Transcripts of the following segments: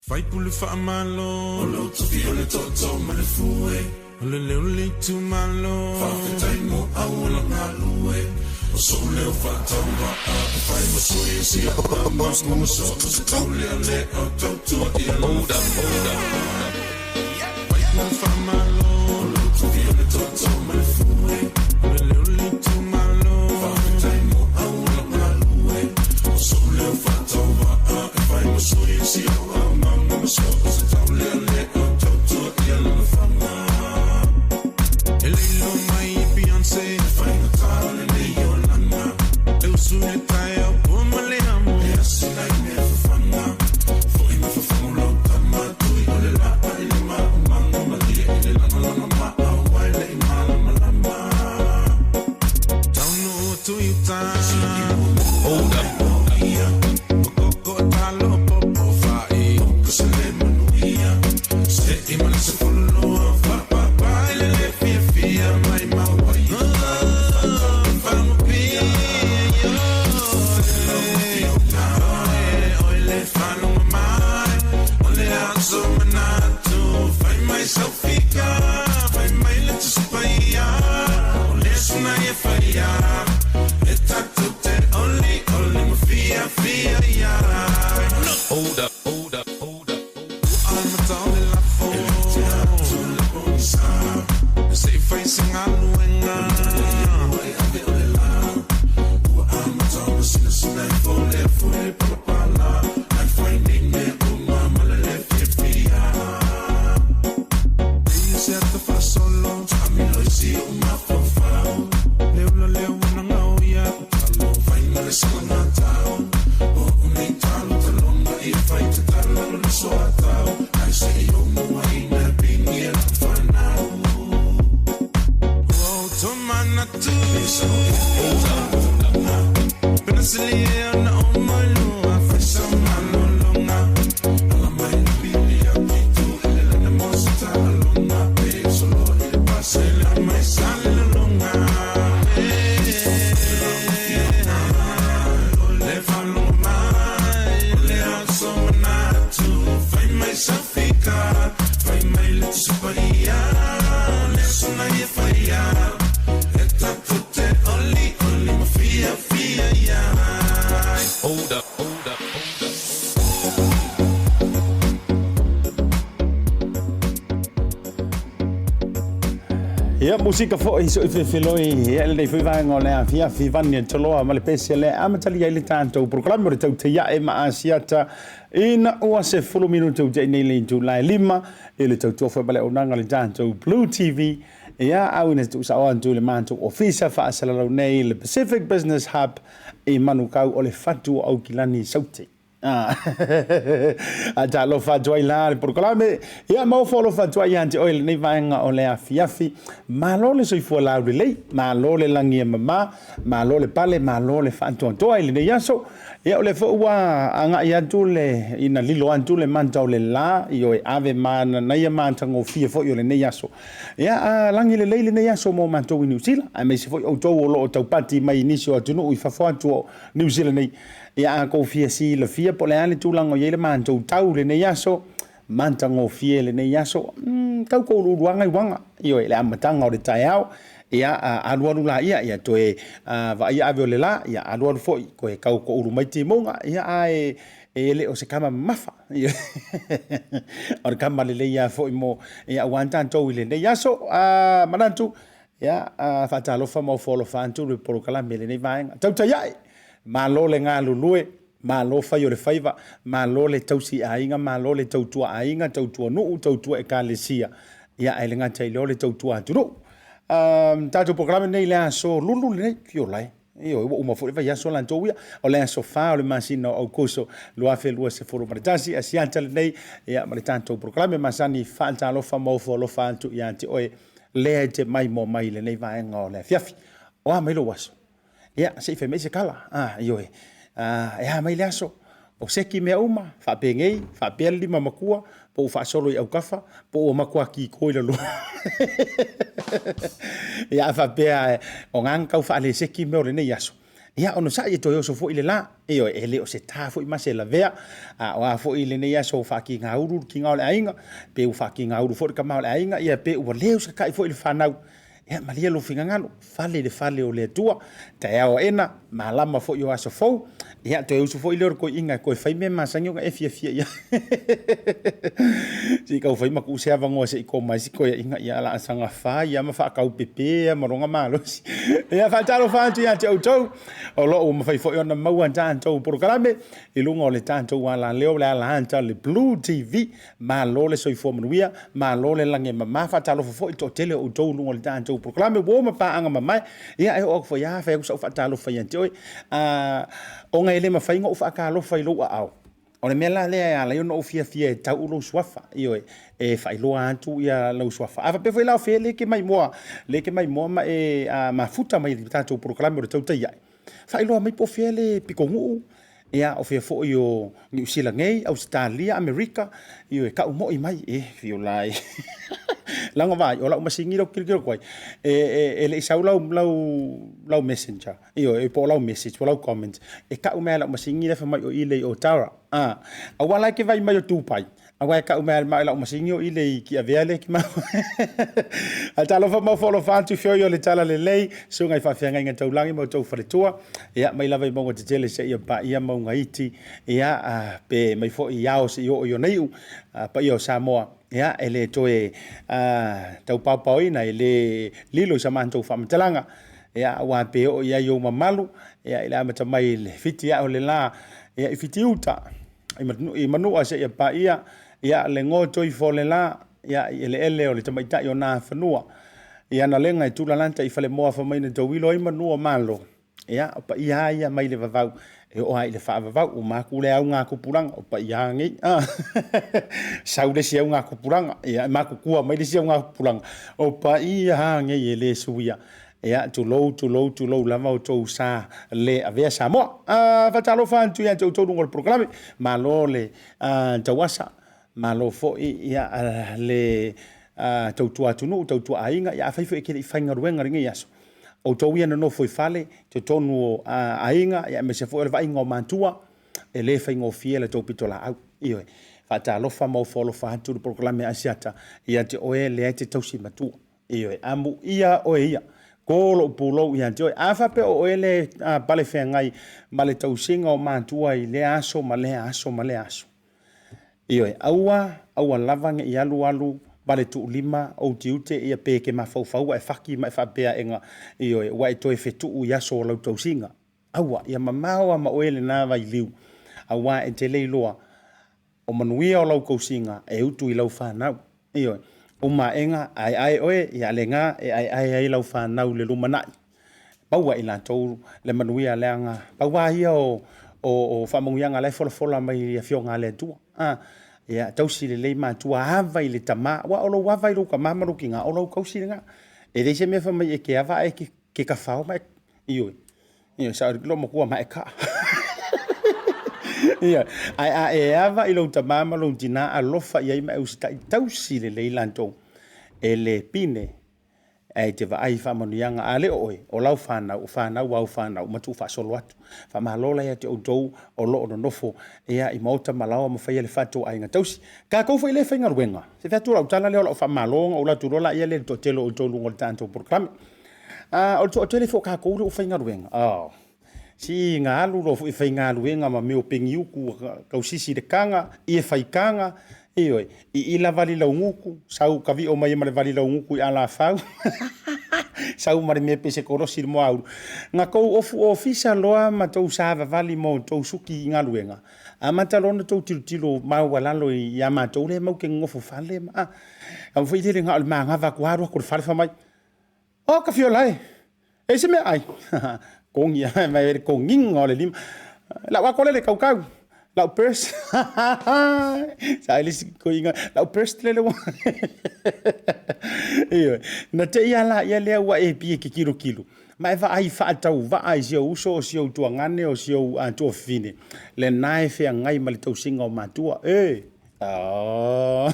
Faipule faamalo. O lou tofi o le tootoo ma le fue. O le leo o le itumalo. Faafetai mo auala galue. O sou leo faatauvaa e fai ma sui o si au ama ua soo se taulealea o tautua i lona Faipule faamalo. O lou tofi o le tootoo ma le fue. O le leo o le itumalo. Faafetai mo auala galue. O sou leo faatauvaa e fai ma sui o si au ama ua soo se taulealea o tautua i lona faga. E le iloa mai e Beyonce e faigata o lenei olaga. E usu i le taeao po ma le amo. E asi nai mea fafaga. Foi ma fafagu lau tama tui o le laa i le maumaga malie i le lagalaga maau ai le i malamalama. Taunuu atu i uta. Hold up. O koko talo popo fai. O se le manuia. Se i ma le sefulu fa pa pa i le le fia fia mai maua i fagu pia. Oi le falunga mai o le aso manatu fai mai sau fika fai mai le tusi paia o le suna e faia e tatu te oli oli ma fia fia ia. Hold up, hold up, hold up. Amata o le lafo se i fai se galuega. Ua amata ona sinasina i fo le afu i le palapala ai fai nei mea uma ma le le fiafia. Eia se ata faasolo taamilo i si ou mafaufau le ula lea ua nagao ia talo faiga le salagatau o nei talo taloga ia fai tatalo le soatau ai se i ou muaina pingi e lau fanau ua ou tomanatu. Penasilia na o mailua fai sa malologa ala mai le pili a pitu ele lana mo se taaloga pe solo i le pasela mai sa le lologa. Le faloga mai o le aso manatu fai mai sau fika fai mai le tusi paia o le aso na ia faia e tatu te oli oli ma fia fia ia. Hold up, hold up, hold up. Ia, musika foi so i fefeloi ia lenei foi vaega o le afiafi vani e toloa ma le pese le amatalia ai le tatou polokalame o le tautaiae ma Asiata ina ua 10 minute ua tea nei le itula e 5 i le tautua foi ma le auaunaga o le tatou Blue TV. Ia, au ina tuusao atu i le matou ofisa faasalalau nei le Pacific Business Hub i Manukau o le fatu o Aukilani Saute. A talofa atu ai la le polokalame. Ia, ma ofo alofa atu ai ia te oe i lenei vaega o le afiafi. Malo le soifua laulelei, malo le lagi e mama, malo le pale, malo le faatoatoa i lenei aso. Ia, o lea foi ua agai atu le, ina lilo atu le mata o le la, ioe, ave mananaia matagofie foi o lenei aso. Ia, a lagi lelei lenei aso mo matou i Niu Sila, aemaise foi outou o lo o taupati mai i nisi o atunuu i fafo atu o Niu Sila nei. Ia, a kou fia silafia po o le a le tulaga o i ai le matou tau i lenei aso, matagofie lenei aso, tau kou uluuluaga i uaga, ioe, i le amataga o le taeao, ia, alualu laia, ia toe vaaia ave o le la, ia alualu foi, toe tau toulu mai timuga, ia, ae e le o se kama mamafa. O le kama lelei lava foi mo, ia, aua tatou i lenei aso. Manatu, ia, faatalofa ma ofo alofa atu le polokalame i lenei vaega. Tautai ae! Malo le galulue, malo fai o le faiva, malo le tausi aiga, malo le tautua aiga, tautua nuu, tautua ekalesia, ia ae le gata i lea o le tautua atunuu. Tatou polokalame lenei i le aso Lulu lenei, fiola e. Ioe, ua uma foi le vaiaso latou ia. O le aso 4 o le masina o Aukuso 2021, Asiata lenei, ia ma le tatou polokalame masani faatalofa ma ofo alofa atu ia te oe lea e te maimoa mai i lenei vaega o le afiafi. O a mai lou aso? Ia, se i fai mai se tala. Ah, ioe. Ah, e a mai le aso? O seki mea uma, faapenei, faapea le lima matua, po ua faasolo i autafa, po ua matua kiko i lalo. Ia, a faapea o na tau faaleseki mea o lenei aso. Ia, onosai e toe oso foi le la. Ioe, e le o se ta foi ma se lavea, a o a foi lenei aso ua faatigaulu le tiga o le aiga, pe ua faatigaulu foi le tama o le aiga, ia pe ua le usita'i foi le fanau. Ia, malie lou finagalo, fale i le fale o le Atua, taeao aena, malama foi o aso fou, ia toe usu foi lea o le toeaina e toe fai mea masani ona e fiafia i ai. Se i tau fai ma tuu se avanoa se i koma ai si toeaina, ia o le a saga fai lava ma faataupepe lava ma lona malosi. Ia faatalofa atu ia te outou, o lo o ua mafai foi ona maua tatou polokalame i luga o le tatou alaleo, le alaata o le Blue TV. Malo le soifua manuia, malo le lagi e mama, faatalofa foi i le toatele o outou i luga o le tatou polokalame, uo ma paaga mamae. Ia e oo atu foi lava fai atu sau faatalofa ia te oe, ona e le mafai ona ou faatalofa i lou aao. O le mea la lea e ala ai ona ou fiafia e tau lou suafa, ioe, e faailoa atu ia lou suafa. A faapea foi la o fea lea e te maimoa, lea e te maimoa ma e mafuta mai i le tatou polokalame o le Tautai Ae, faailoa mai po o fea le pitonuu, ia o fea foi o Niu Sila nei, Ausetalia, Amerika, ioe, tau moi mai, e fiu la e leaga vaai, o lau masini lea ou te tilotilo atu ai, e le i sau lau messenger, ioe, po o lau message po o lau comment, e tau mai lava e lau masini lea fai mai o i le i Otara, aua la e te vaai mai o Dubai, Aua e tau mai lava e lau masini o i le i Tiavea lea e te maua. Ae talofa mau foalofa atu feoi o le Talalelei, susuga i faafeagaiga taulagi ma outou faletua, ia mai lava i mauga tetele seia paia mauga iti, ia pe mai foi i ao seia oo i ona iu, paia o Samoa, ia e le toe taupaopaoina, e le lilo i sa matou faamatalaga, ia aua pe oo i ai ou mamalu, ia i le amata mai i le fiti ae o le la, ia i Fitiuta. I Manua seia paia, ia le goto ifo o le la, ia i eleele o le tamaitai o Nafanua. I ana lega e tulalata i Falemoa fai mai na tauilo ai manu o Malo, ia o paia lava ia mai le vavau e oo lava i le faavavau. Uma atu lea augatupulaga, o paia lava nei. Sau le isi augatupulaga, ia e matutua mai le isi augatupulaga, o paia lava nei e le suia. Ia, tulou, tulou, tulou lava outou sa le avea Samoa. Faatalofa atu ia te outou luga o le polokalame. Malo le tauasa, malo foi ia le tautua atunuu, tautua aiga. Ia afai foi e te le i faigaluega i lenei aso, outou ia nonofo i fale, totonu o aiga, ia aemaise foi o le vaaiga o matua, e le faigofie la outou pitolaau. Ioe, faatalofa ma ofo alofa atu le polokalame a Asiata ia te oe lea e te tausi matua. Ioe, amuia oe ia, ko lou pulou ia te oe. A faapea o oe lea e pale feagai ma le tausiga o matua i lea aso ma lea aso ma lea aso. Ioe, aua, aua lava ne i alu alu vale tuulima ou tiute ia pe e te mafaufau ua e faki ma e faapea aega, ioe, ua e toe fetuu i aso o lau tausiga. Aua, ia mamao lava ma oe lena vailiu, aua e te le iloa o manuia o lau tausiga e utu i lau fanau. Ioe, uma aega aeae oe, ia lena e aeae ai lau fanau i le lumanai. Maua e i latou le manuia leaga pau lava ia o faamanuiaga la e folafola mai i Afioga a le Atua. Ia tausi lelei matua, ava i le tama, aua o lou ava i lou tama ma lou tina, o lau tausi lena. E leai se mea fai mai e te ava ae e te tafao ma e Ioe. Ioe, sao lou matua ma e kaa. Ioe. Ae a e ava i lou tama ma lou tina, alofa i ai ma e usitai, tausi lelei latou e le pine ae te vaai i faamanuiaga. A le o oe, o lau fanau, o fanau a au fanau, ma tuufaasolo atu. Faamalo la ia te outou o lo o nonofo ia i maota ma laoa ma faia le fatuaiga tausi. Tatou foi lea e faigaluega, se fai atu lau tala lea o lau faamalo ona ou alu atu loa laia lea i le toatele o outou i luga o le tatou polokalame. O le toatele foi o tatou lea ua faigaluega, oh, si na alu loa foi faigaluega ma mea o peniuku tausisi i le kaga, ie faikaga, ioe, iila vali laugutu, sau kavio mai ma le vali laugutu i alafau, sau ma le mea pei se kolosi i le moaulu. Na tou ofu ofisa loa ma tou savavali ma outou suki i galuega, amata loa ona tou tilotilo maualalo ia matou lea matou te nonofo fale ma, ah, aua foi lele na o le manava atu lava alu atu i le fale fai mai, O ka fiola e! E se mea ai. Kongi ai mai le konginga o le lima. Lau ako lele kaukau. Lau purse. Sa ele si koinga. Lau purse lele wa. Ioe. Na te ia la ia lea ua e pie ke kilo kilo. Ma e vaai faatauvaa i si ou uso o si ou tuagane o si ou tuafafine. Lena e feagai ma le tausiga o matua. E! Oh.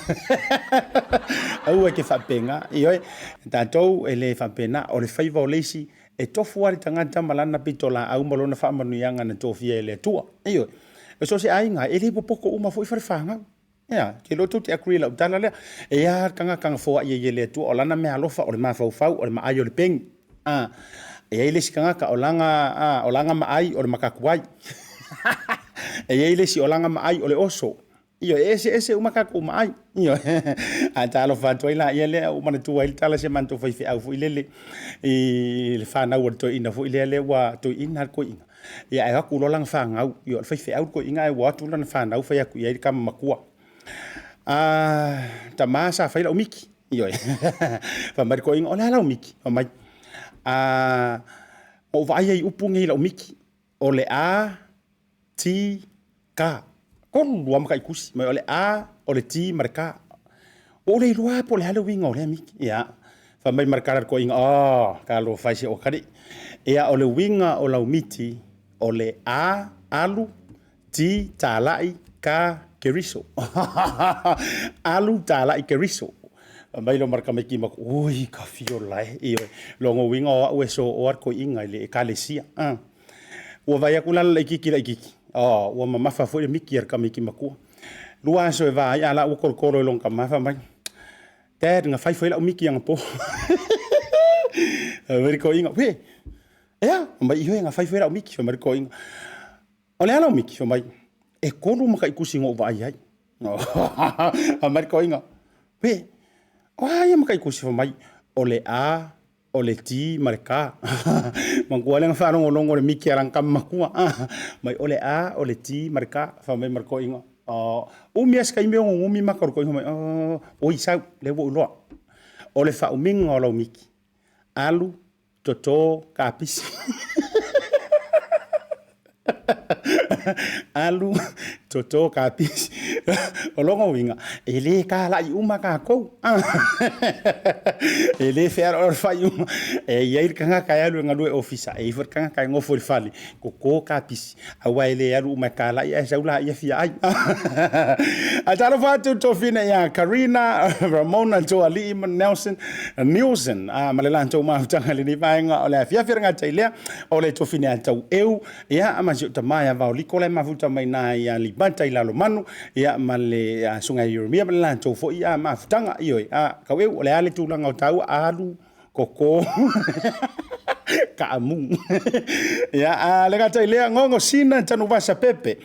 Aua e te faapena. Ioe, tatou e le faapena. O le faiva o le isi E tofu lava le tagata ma lana pitolaau ma lona faamanuiaga na tofia e le Atua. Ioe. E so o se aiga, e le popoto uma foi falefanau. Ea, ou te iloa tou te agree i lau tala lea. E i ai lava le tagata na foai ai e le Atua, o lana meaalofa o le mafaufau, o le maai o le peni. A, e i ai le isi tagata o lana, a, o lana maai o le matatuai. E i ai le isi o lana maai o le oso. Ioe, e eseese uma tatou maai. Ioe. Ae talofa atu ai laia lea ua ou manatua ai le tala a si a matou faifeau foi lele i le fanau a le toeaina foi lea, lea ua toeaina le toeaina. Ia ae o atu loa lana fanau, ia o le faifeau le toeaina ae ua o atu lana fanau fai atu i ai le tama matua, A, tama sa fai lau miti. Ioe. Fai mai le toeaina, o le a lau miti? Fai mai, A, na ou vaai ai i upu nei i lau miti, o le A, T, K. Tolu lava mataitusi, mai o le A, o le T ma le K. Ua ou le iloa lava po o le a le uiga o lea miti. Ia, fai mai ma le tala a le toeaina, oh, talofa e si ou atalii. Ia, o le uiga o lau miti, o le A, alu, T, talai, K, keriso. Alu, talai, keriso. Fai mai loa ma le tamaiti matua, oi, ka fiola e. Ioe, lona uiga o au e sooa le toeaina i le Ekalesia. Ua vaai atu la le laitiiti laitiiti, oh, ua mamafa foi le miti a le tamaiti matua. Lua aso e va ai, a la ua tolotolo i lona tama, fai mai, Dad, na fai foi lau miti anapo. Fai mai le toeaina, Uē, e a? Fai mai, Ioe, na fai foi lau miti. Fai mai le toeaina, O le a lau miti? Fai mai, E tolu mataitusi na ou vaai ai. Fai mai le toeaina, Uē, o a ia mataitusi? Fai mai, O le A, o le T ma le K. Manatua lea na faalogologo i le miti a lana tama matua. Mai o le A, o le T ma le K. Fai mai ma le toeaina, oh, umi lava si taimi o nunumi maka o le toeaina fai mai, oh, oi sau, lea ua ou iloa. O le faaumiga o lau miti, alu, toto, kapisi. Alu, toto, kapisi. O lona uiga, e le talai uma tatou. E le fearoaroai le faaiuga. E i ai le tagata e alu e galue ofisa, e i ai foi le tagata e nofo i le fale, toto kapisi. Aua e le alu uma e talai ae sau laia fia ai. Ae talofa atu tofina ia Karina, Ramona, Toalii ma Nelson, Nielsen, ma le latou mafutaga i lenei vaega o le afiafi o le gata i lea. O le tofine a Taueu, ia, ma si ou tama ia Vaoliko la e mafuta mai na ia Aleipata i Lalomanu, ia, ma le susuga ia Ieremia ma le latou foi mafutaga. Ioe, a, Taueu, o le a le tulaga o taua, alu, koko, kaamu. Ia, a le gata i lea, gogo sina tanuvasa pepe.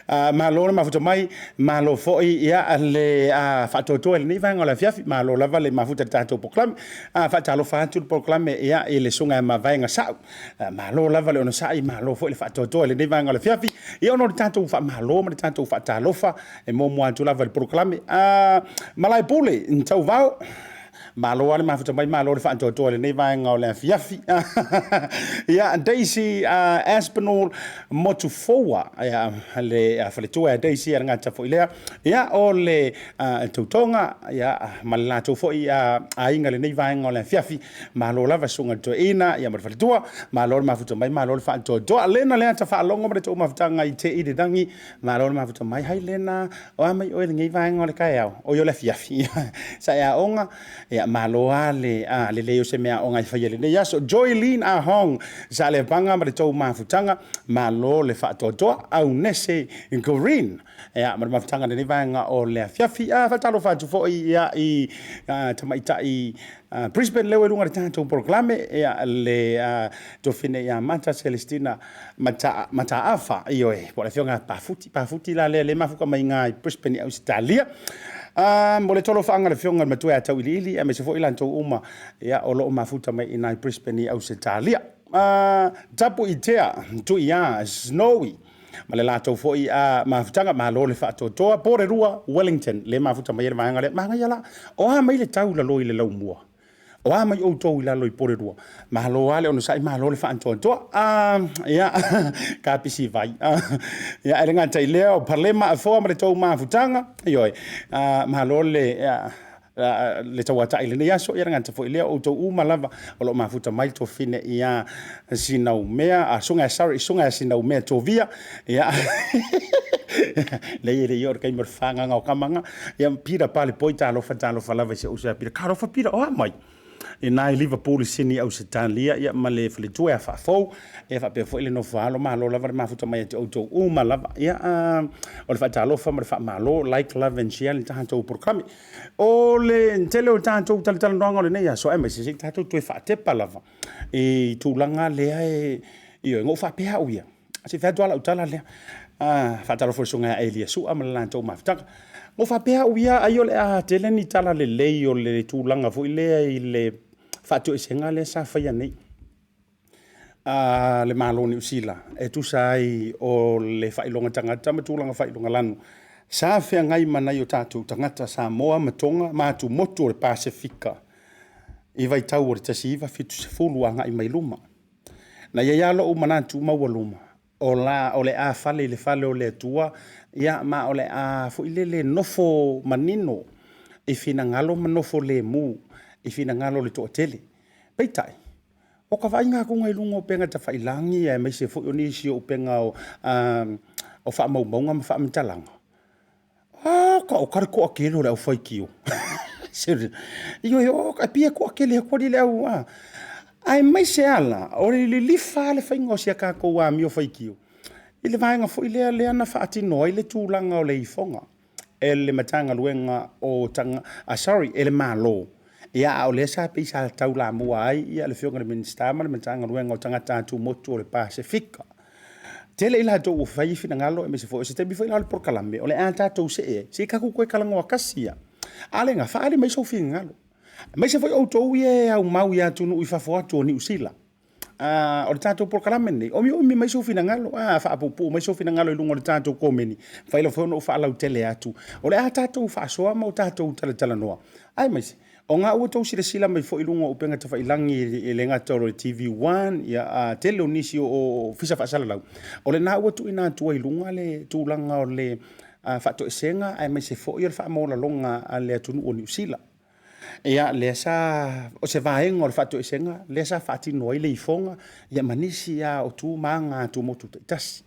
A, malo le mafuta mai, malo foi ia le faatoatoa i lenei vaega o le afiafi, malo lava le mafuta i le tatou polokalame. A, faatalofa atu le polokalame ia i le susuga ia Mavaega Sa'u. Malo lava le onosai, malo foi le faatoatoa i lenei vaega o le afiafi. Ia ona o le tatou faamalo ma le tatou faatalofa e muamua atu lava i le polokalame. A, Malaepule, Tauvao, malo lava le mafuta mai, malo le faatoatoa i lenei vaega o le afiafi. Ia, Daisy Aspinall Motufoua, ia, le faletua ia Daisy, ia le gata foi lea. Ia, o le tautoga, ia, ma le latou foi aiga i lenei vaega o le afiafi. Malo lava susuga i le toeaina, ia ma le faletua. Malo le mafuta mai, malo le faatoatoa. Lena lea ta faalogo ma le tou mafutaga i te i le lagi. Malo le mafuta mai. Hai Lena, o a mai oe i lenei vaega o le taeao? Oi o le afiafi. Sa e aoga, ia malo lava le lelei o se meaaoga e faia i lenei aso. Joylene Ahong, Saleapaga ma le tou mafutaga. Malo le faatoatoa. Aunese Green. Ia, ma le mafutaga i lenei vaega o le afiafi. A, faatalofa atu foi ia, i tamaitai Brisbane lea ua i luga o le tatou polokalame, ia, le tofine ia Mata Celestina Mata, Mataafa, ioe, po o le afioga ia Pafuti. Pafuti la lea, lea e mafuta mai iga i Brisbane i Ausetalia. Mo le tolofaaga a le afioga i le matua ia Tauiliili, aemaise foi latou uma ia, o lo o mafuta mai ina i Brisbane i Ausetalia. Tapuitea, Tuiā, Snowy, ma le latou foi mafutaga, malo le faatoatoa. Porirua, Wellington, lea e mafuta mai ai le vaega lea. Manaia la, o a mai le tau i lalo i le laumua? O a mai outou i lalo i Porirua? Malo lava le onosai, malo le faatoatoa. Ia, kapisi vai. Ia, e le gata i lea, o Palema Afoa ma le tou mafutaga, ioe, malo le le tauatai i lenei aso, ia le gata foi lea, o outou uma lava o lo o mafuta mai le tofine ia Sinaumea, a susuga sorry, susuga ia Sinaumea Tovia, ia leai e le i oo i le taimi o le fagaga o tama na, ia Peter Palepoi, talofa, talofa lava i si ou uso ia Peter, talofa Peter, o a mai? Ina i Liverpool i Sini Ausetalia ia ma le faletua ia Faafou ia faapea foi le nofo a alo. Malo lava le mafuta mai ia te outou uma lava. Ia o le faatalofa ma le faamalo, like, love and share le tatou polokalame. O le tele o tatou talatalanoaga o lenei aso aemaise se i tatou toe faatepa lava i tulaga lea e, ioe, na ou faapea au ia, se i fai atu lava lau tala lea, faatalofa i le susuga ia Elia Sua ma le latou mafutaga. Na ou faapea au ia ai o le a tele ni tala lelei o le tulaga foi lea i le faatoesega lea sa faia nei a le Malo o Niu Sila e tusa ai o le faailoga tagata ma tulaga faailoga lanu sa feagai ma nai o tatou tagata Samoa ma Toga ma atumotu o le Pasefika i vaitau o le 1970 agai mai luma. Na i ai lava lou manatu maualuga, o le a fale i le fale o le Atua, ia ma o le a foi lele nofo manino i finagalo ma nofo lemu i finagalo o le toatele. Peitai, o ka vaaiga atu i luga o upega tafailagi aemaise foi o nisi o upega o faamaumauga ma faamatalaga, a o ka le toatele o le aufaitio. Ioe, e pei e toatele atu alii le au, a. Aemaise lava la, o le lilifa lava le faiga o si a tatou amio faitio i le vaega foi lea na faatino ai le tulaga o le ifoga e le Matagaluega o sorry, e le Malo, ia a o lea sa pei sa taulamua ai le Afioga i le Minisita ma le Matagaluega o Tagata Atumotu o le Pasefika. Tele i latou ua fai finagalo aemaise foi o se taimi foi la o le polokalame o le a tatou see ai, se i tatou toe talanoa tasi lava. A lena, faaali mai sou finagalo, aemaise foi outou ia e aumau i atunuu i fafo atu o Niu Sila. O le tatou polokalame lenei, omiomi mai sou finagalo, faapuupuu mai sou finagalo i luga o le tatou komeni, mafai foi ona ou faalautele atu. O le a tatou faasoa ma o tatou talatalanoa, aemaise o lena ua outou silasila mai foi i luga o upega tafailagi, e le gata o le TV1, ia tele o nisi o ofisa faasalalau, o lena ua tuuina atu ai i luga le tulaga o le faatoesega aemaise foi o le faamaualaloga a le atunuu o Niu Sila. Ia, lea sa, o se vaega o le faatoesega lea sa faatino ai le ifoga ma nisi lava o tu ma aga a atumotu taitasi.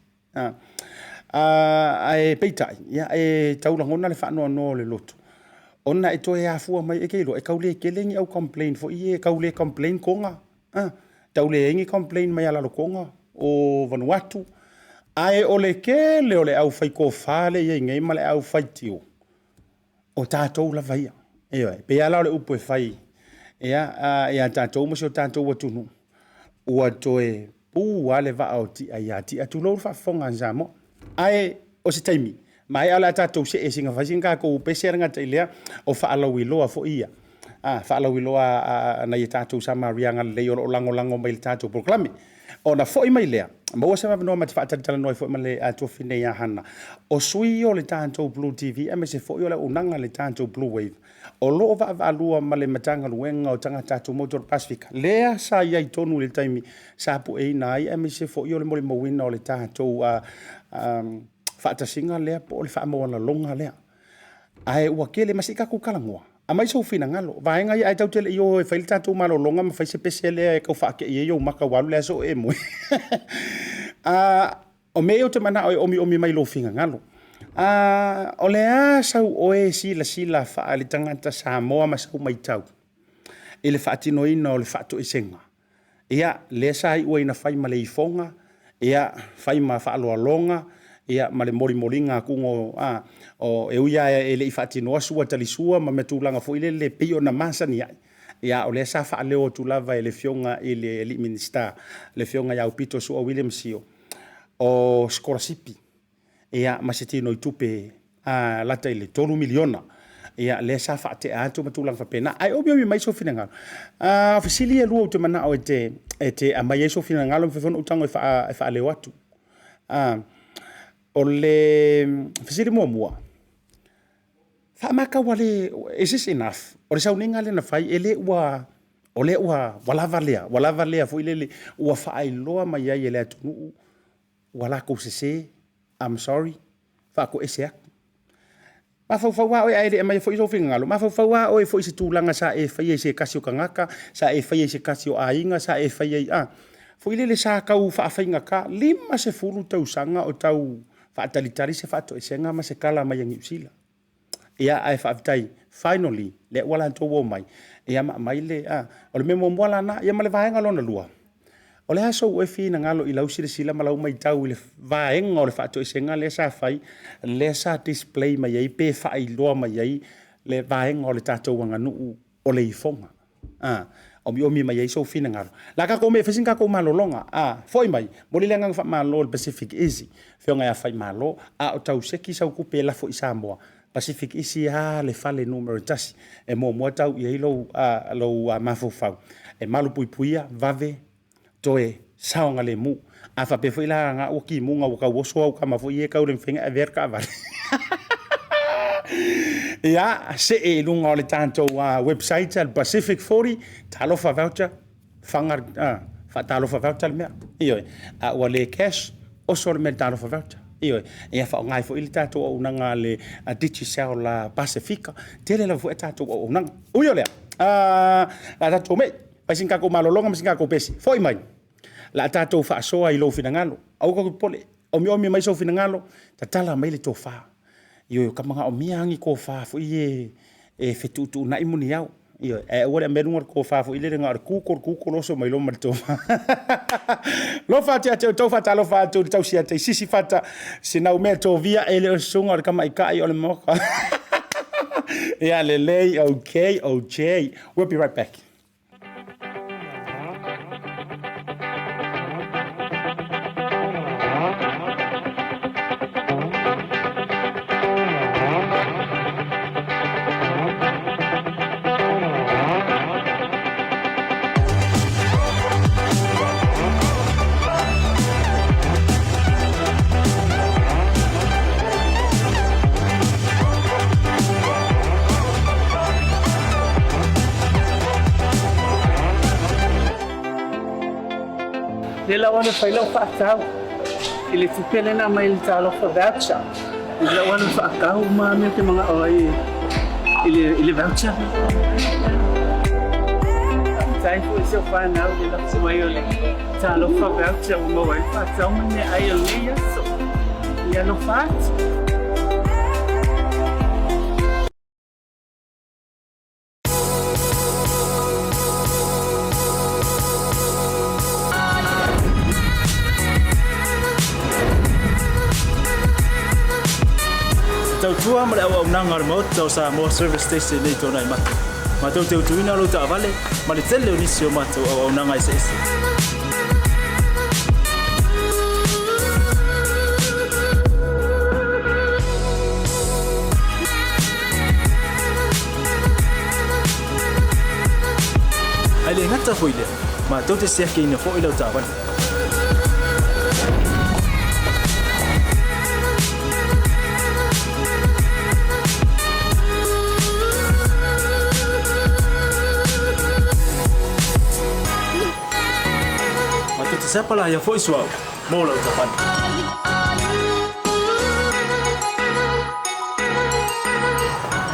Ae peitai, ia, e tau lagona le faanoanoa o le loto, ona e toe afua mai, e te iloa, e tau le tele ni au complain foi ia, e tau le complain Toga, tau leai ni complain mai Rarotoga, o Vanuatu, ae o le tele o le aufaitofa lea e i ai nei ma le aufaitio, o tatou lava ia. Ioe, e pei lava la o le upu e fai ia tatou ma si o tatou atunuu, ua toe pu lava le vaa o Tia ia Tia, tulou le faafofoga a Samoa. Ae o se taimi, maea o le a tatou see sina fai sina tatou pese le gata i lea, o faalauiloa foi ia, faalauiloa a nai a tatou Samaria agalelei o lo o lagolago mai i le tatou polokalame. Ona foi mai lea, maua se avanoa ma te faatalatalanoa ai foi ma le tuafafine ia Hana. O sui o le tatou Blue TV aemaise foi o le auaunaga a le tatou Blue Wave, o lo o vaavaalua ma le Matagaluega o Tagata Atumotu o le Pasefika, lea sa i ai tonu i le taimi sa pueina ai aemaise foi o le molimauina o le tatou faatasiga lea po o le faamaualaloga lea. Ae ua tele, ma se i tatou talanoa, aumai sou finagalo, vaega ia, ae tatou te le i o e fai le tatou malologa ma fai se pese lea e tau faate'i ai ou mata ua alu le aso o e moe. O mea ia ou te manao e omiomi mai lou finagalo. O le a sau oe silasila faale-tagata Samoa ma sau matau i le faatinoina o le faatoesega? Ia, lea sa iu ai ina fai ma le ifoga, ia, fai ma faaaloaloga, ia, ma le molimoliga atu e ui lava e le i faatinoa sua talisua ma tulaga foi lele pei ona masani ai, a o lea sa faaleo atu lava e le Afioga i le Minisita, le Afioga ia Aupito Su'a William Sio, o sikolasipi ma se tinoitupe lata i le $3 miliona, ia, lea sa faatea atu ma tulaga faapena. Ae omiomi mai sou finagalo. O fesili ia e lua ou te manao e te aumai ai sou finagalo, e mafai foi ona ou tago e faaleo atu. O le fesili muamua, faamatau is this enough? O le sauniga lea na fai, e le ua, o lea ua lava lea, ua lava lea foi lele, ua faailoa mai ai e le atunuu ua latou sese, I'm sorry, faatoese atu. Mafaufau lava oe ae le i aumaia foi sou finagalo, mafaufau lava oe foi i se tulaga sa e faia i se tasi o tagata, sa e faia i se tasi o aiga, sa e faia i, a, foi lele sa tau faafaigata, 50 tausaga o tau faatalitali se faatoesega ma se tala mai a Niu Sila. Ia, ae faafetai, finally, lea ua latou omai, ia ma aumai le, a, o le mea muamua la lena. Ia ma le vaega lona lua, o le a sou oe finagalo i lau silasila ma lau matau i le vaega o le faatoesega lea sa fai, lea sa display mai ai pe faailoa mai ai le vaega o le tatou aganuu o le ifoga. A, omiomi mai ai sou finagalo. O le a tatou omai e fai sina tatou malologa. A, foi mai, momoli le agaga faamalo i le Pacific Easy, afioga ia Faimalo, a o tau seki sau tupe e lafo i Samoa, Pacific Easy lava le fale numera tasi e muamua tau i ai lou, lou mafaufau e malupuipuia, vave, toe saogalemu. A faapea foi la na ua timuga ua tau oso au tama foi ia e tau le mafai ona e avea le taavale. Ia, see i luga o le tatou website a le Pacific 40, talofa voucher, faga, faatalofa voucher le mea. Ioe, a ua le cash, oso le mea i le talofa voucher. Ioe, ia faaaoga ai foi le tatou auaunaga a le Digicel Pasefika. Tele lava foi a tatou auaunaga. Ui o lea, a tatou mei, fai sina tatou malologa ma sina tatou pesi. Foi mai, la a tatou faasoa i lou finagalo. Aua tatou te popole, omiomi mai sou finagalo, tatala mai le tofa. Ioe, ka manaomia lava ni tofa foi ia e fetuutuunai muniao. Ioe, ae aua le aumaia luga o le tofa foi lele na o le google, google oso mai loa ma le tofa. Alofa atu ia te outou, faatalofa atu i le tausi ia te Sisifata, Sinaumea Tovia, e le o se susuga o le tamaitai o le Maota. Ia lelei, okay, OJ. We'll be right back. Lea la ua fai lau faatau i le tupe lea na aumai i le Talofa Voucher. Lea la ua faatau uma mea ou te manao ai i le voucher. Faafetai foi i si ou fanau i le lafo mai o le Talofa Voucher ua maua ai le faatau ma le meaai o lenei aso. Ia alofa atu. Le tautua ma le auaunaga a le Maota o Samoa Service Station nei Tuanai Mata. Matou te utuina lou taavale ma le tele o nisi o matou auaunaga eseese. Ae le gata foi i lea, matou te siakiina foi lau taavale. Matou te sapalaia foi suauu mo lau taavale.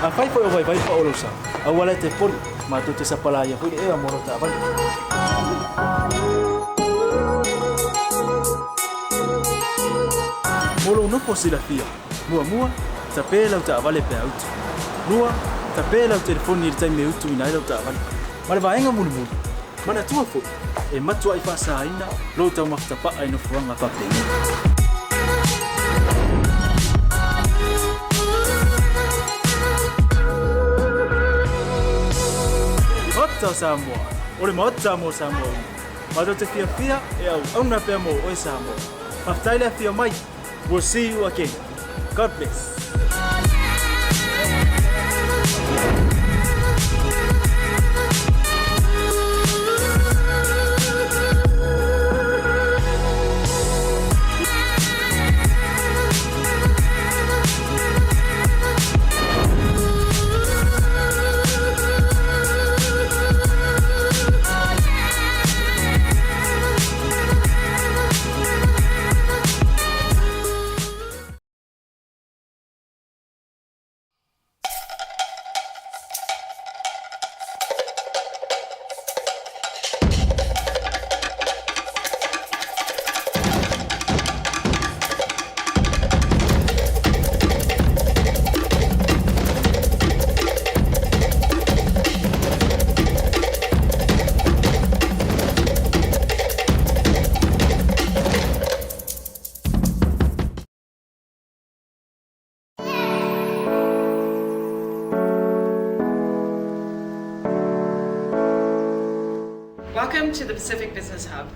Afai foi o vaivai pao lou sa, aua la e te poli, matou te sapalaia foi le ea mo lau taavale. Mo lou nofo silafia, muamua, tape lau taavale pe a utu. Lua, tape lau telefoni i le taimi e utuina ai lau taavale. Ma le vaega mulimuli, manatua foi, e matuai faasaina lou taumafa tapaa i nofoaga faapenei. Maota o Samoa, o le Maota mo Samoa uma. Matou te fiafia e auauna pea mo oe Samoa. Faafetai le afio mai. We'll see you again. God bless. Welcome to the Pacific Business Hub.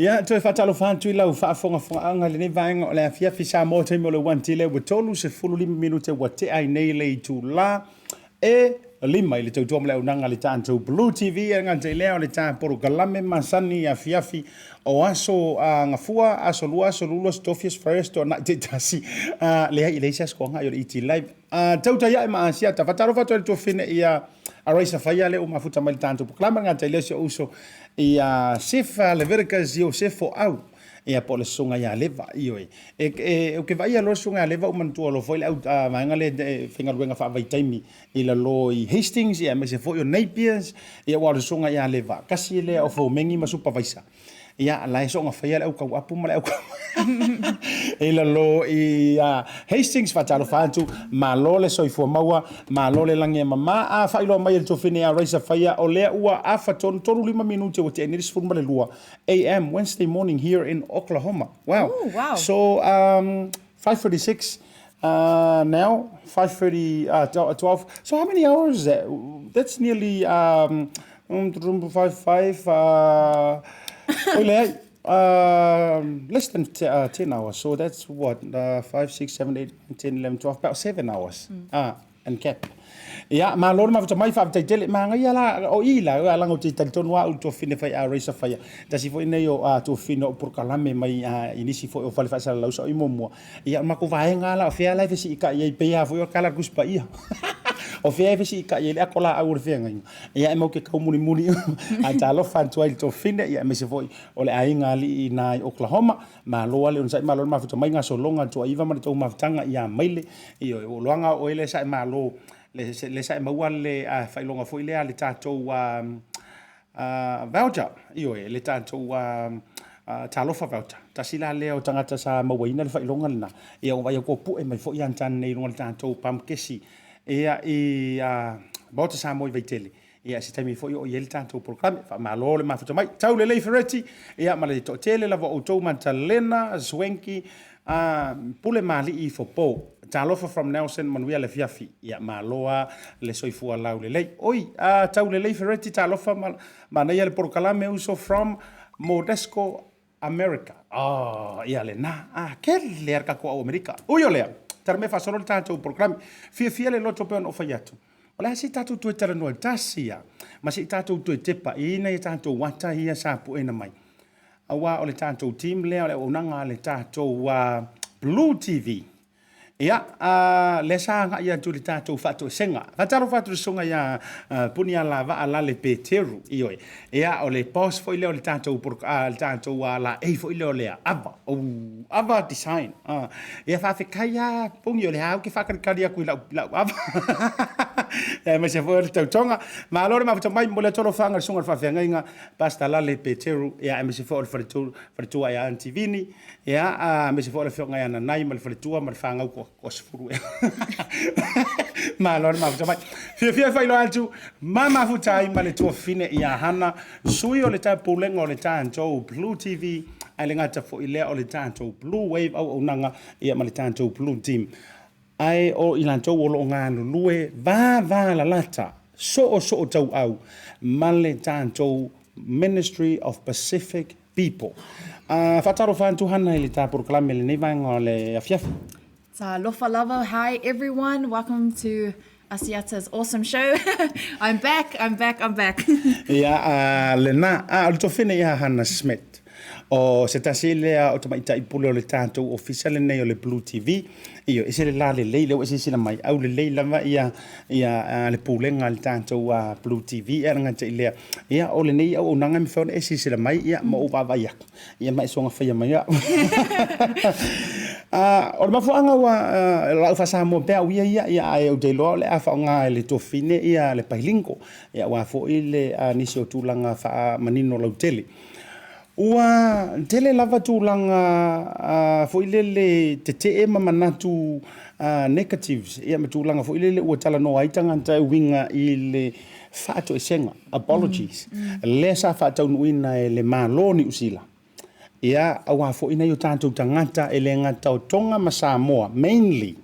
Ia, toe faatalofa atu i lau faafogafogaaga i lenei vaega o le afiafi Samoa taimi o le 1 lea ua 35 minute ua tea ai nei le itula e 5 i le tautua ma le auaunaga a le tatou Blue TV e gata i lea o le ta polokalame masani afiafi o aso gafua, aso lua, aso lulu, aso tofi, aso farae, aso toanai taitasi. Leai, e leai se aso toaga o le ET Live. Tautai ae ma Asiata. Faatalofa atu ai le tuafine ia Araisa Faia lea ua mafuta mai le tatou polokalame e gata i lea o si ou uso ia Sefa Leviticus Iosefo Au ia po o le susuga ia Leva. Ioe. E, e, ou te vaaia loa le susuga ia Leva ua manatua loa foi le au vaega lea e faigaluega faavaitaimi i lalo i Hastings ia aemaise foi o Napiers ia aua o le susuga ia Leva tasi lea o fomeni ma supavaisa. Ia, la e soona faia le au tauapu ma le au i lalo i Hastings, faatalofa atu, malo le soifua maua, malo le lagi e mama. A faailoa mai e le tuafine ia Raisa Faia, o lea ua afa tonu, 35 minute ua tea nei le 12 AM Wednesday morning here in Oklahoma. Wow. Ooh, wow. So, 5:36 now, 5:30, 12. So how many hours is that? That's nearly 5, 5, oi leai, less than 10 hours. So that's what, 5, 6, 7, 8, 9, 10, 11, 12, about 7 hours. And cap. Ia, malo le mafuta mai, faafetai tele. Manaia la, o i la, a laga ou te talitonu lava au i le tuafine fai a Raisa Faia. Tasi foi nei o tuafine o polokalame mai i nisi foi o fale faasalalau sa o i muamua. Ia, o le matou vaega la, o fea la e fesiitai ai, pei lava foi o le tala a le Tusi Paia. O fea e fesiitai ai le ato laau o le feagaiga. Ia, e matou te taumulimuli ae talofa atu ai i le tuafine, ia aemaise foi o le aiga alii i ina i Oklahoma. Malo lava le onosai, malo le mafuta mai, gasologa Tuaiva ma le tou mafutaga ia Maile. Ioe, ua iloaga o oe lea sa e malo, lea sa e maua le faailoga foi lea a le tatou voucher, ioe, le tatou talofa voucher. Tasi la lea o tagata sa mauaina le faailoga lena, ia ua vaai atu ua pue mai foi Antan nei i luga o le tatou pamukesi ia i Maota Samoa i Vaitele. Ia, se taimi foi oo i ai le tatou polokalame. Faamalo le mafuta mai. Tau lelei Fereti, ia ma le toatele lava o outou Matalena, Swanky, Pule ma Alii Fofo. Talofa from Nelson, manuia le afiafi. Ia, malo lava le soifua laulelei. Oi, tau lelei Fereti, talofa ma manaia le polokalame uso from Modesco, America. Oh, ia lena. Ah, kele lava le tatou au Amerika. Ui o lea, tala mai faasolo le tatou polokalame. Fiafia le loto pei ona ou fai atu. O le a se i tatou toe talanoa tasi lava, ma se i tatou toe tepa i nai a tatou ata ia sa pueina mai. Aua o le tatou team lea o le auaunaga a le tatou Blue TV. Ia, lea sa agai atu i le tatou faatoesega. Faatalofa atu i le susuga ia Punialavaa Lale Peteru, ioe. Ia, o le boss foi lea o le tatou, le tatou laei foi lea o le Ava, o Ava Design. Ia, faafetai lava Puni, o lea lava ou te faatalitali atu i lau, lau ava. Aemaise foi o le tautoga. Malo le mafuta mai, momoli atu alofaga i le susuga i le faafeagaiga, Pastor Lale Peteru, ia, aemaise foi o le faletua ia Aunty Vini. Ia, aemaise foi o le afioga ia Nanai ma le faletua ma le fanau toasefulu ea. Malo le mafuta mai. Fiafia e faailoa atu, ma mafuta ai ma le tuafafine ia Hana, sui o le Pulega o le tatou Blue TV, ae le gata foi lea o le tatou Blue Wave auaunaga, ia ma le tatou Blue Team. Ae o i latou o lo o galulue vavalalata, soosootauau ma le tatou Ministry of Pacific People. Faatalofa atu Hana i le ta polokalame i lenei vaega o le afiafi. Talofa lava, hi everyone, welcome to Asiata's awesome show. I'm back, I'm back, I'm back. Ia, lena, a o le tofine ia Hana Smith. O se tasi lea o tamaitai pule o le tatou ofisa lenei o le Blue TV. Ioe, e ese le la lelei, lea ua e silasila mai, aulelei lava ia, ia le pulega a le tatou Blue TV. E le gata i lea, ia, o lenei auaunaga e mafai ona e silasila mai, ia, ma ou vaavaai atu, ia, ma e soona faia mai au. O le mafuaaga ua, lau faa-Samoa pea au ia ia, ia, ae ou te iloa o le a faaaoga e le tuafafine ia le bilingual, ia, aua foi le nisi o tulaga faamanino lautele. Ua tele lava tulaga foi lele tetee ma manatu negatives ia ma tulaga foi lele ua talanoa ai tagata e uiga i le faatoesega, apologies, lea sa faataunuuina e le Malo o Niu Sila, ia aua foi nai o tatou tagata e le gata o Tonga ma Samoa mainly,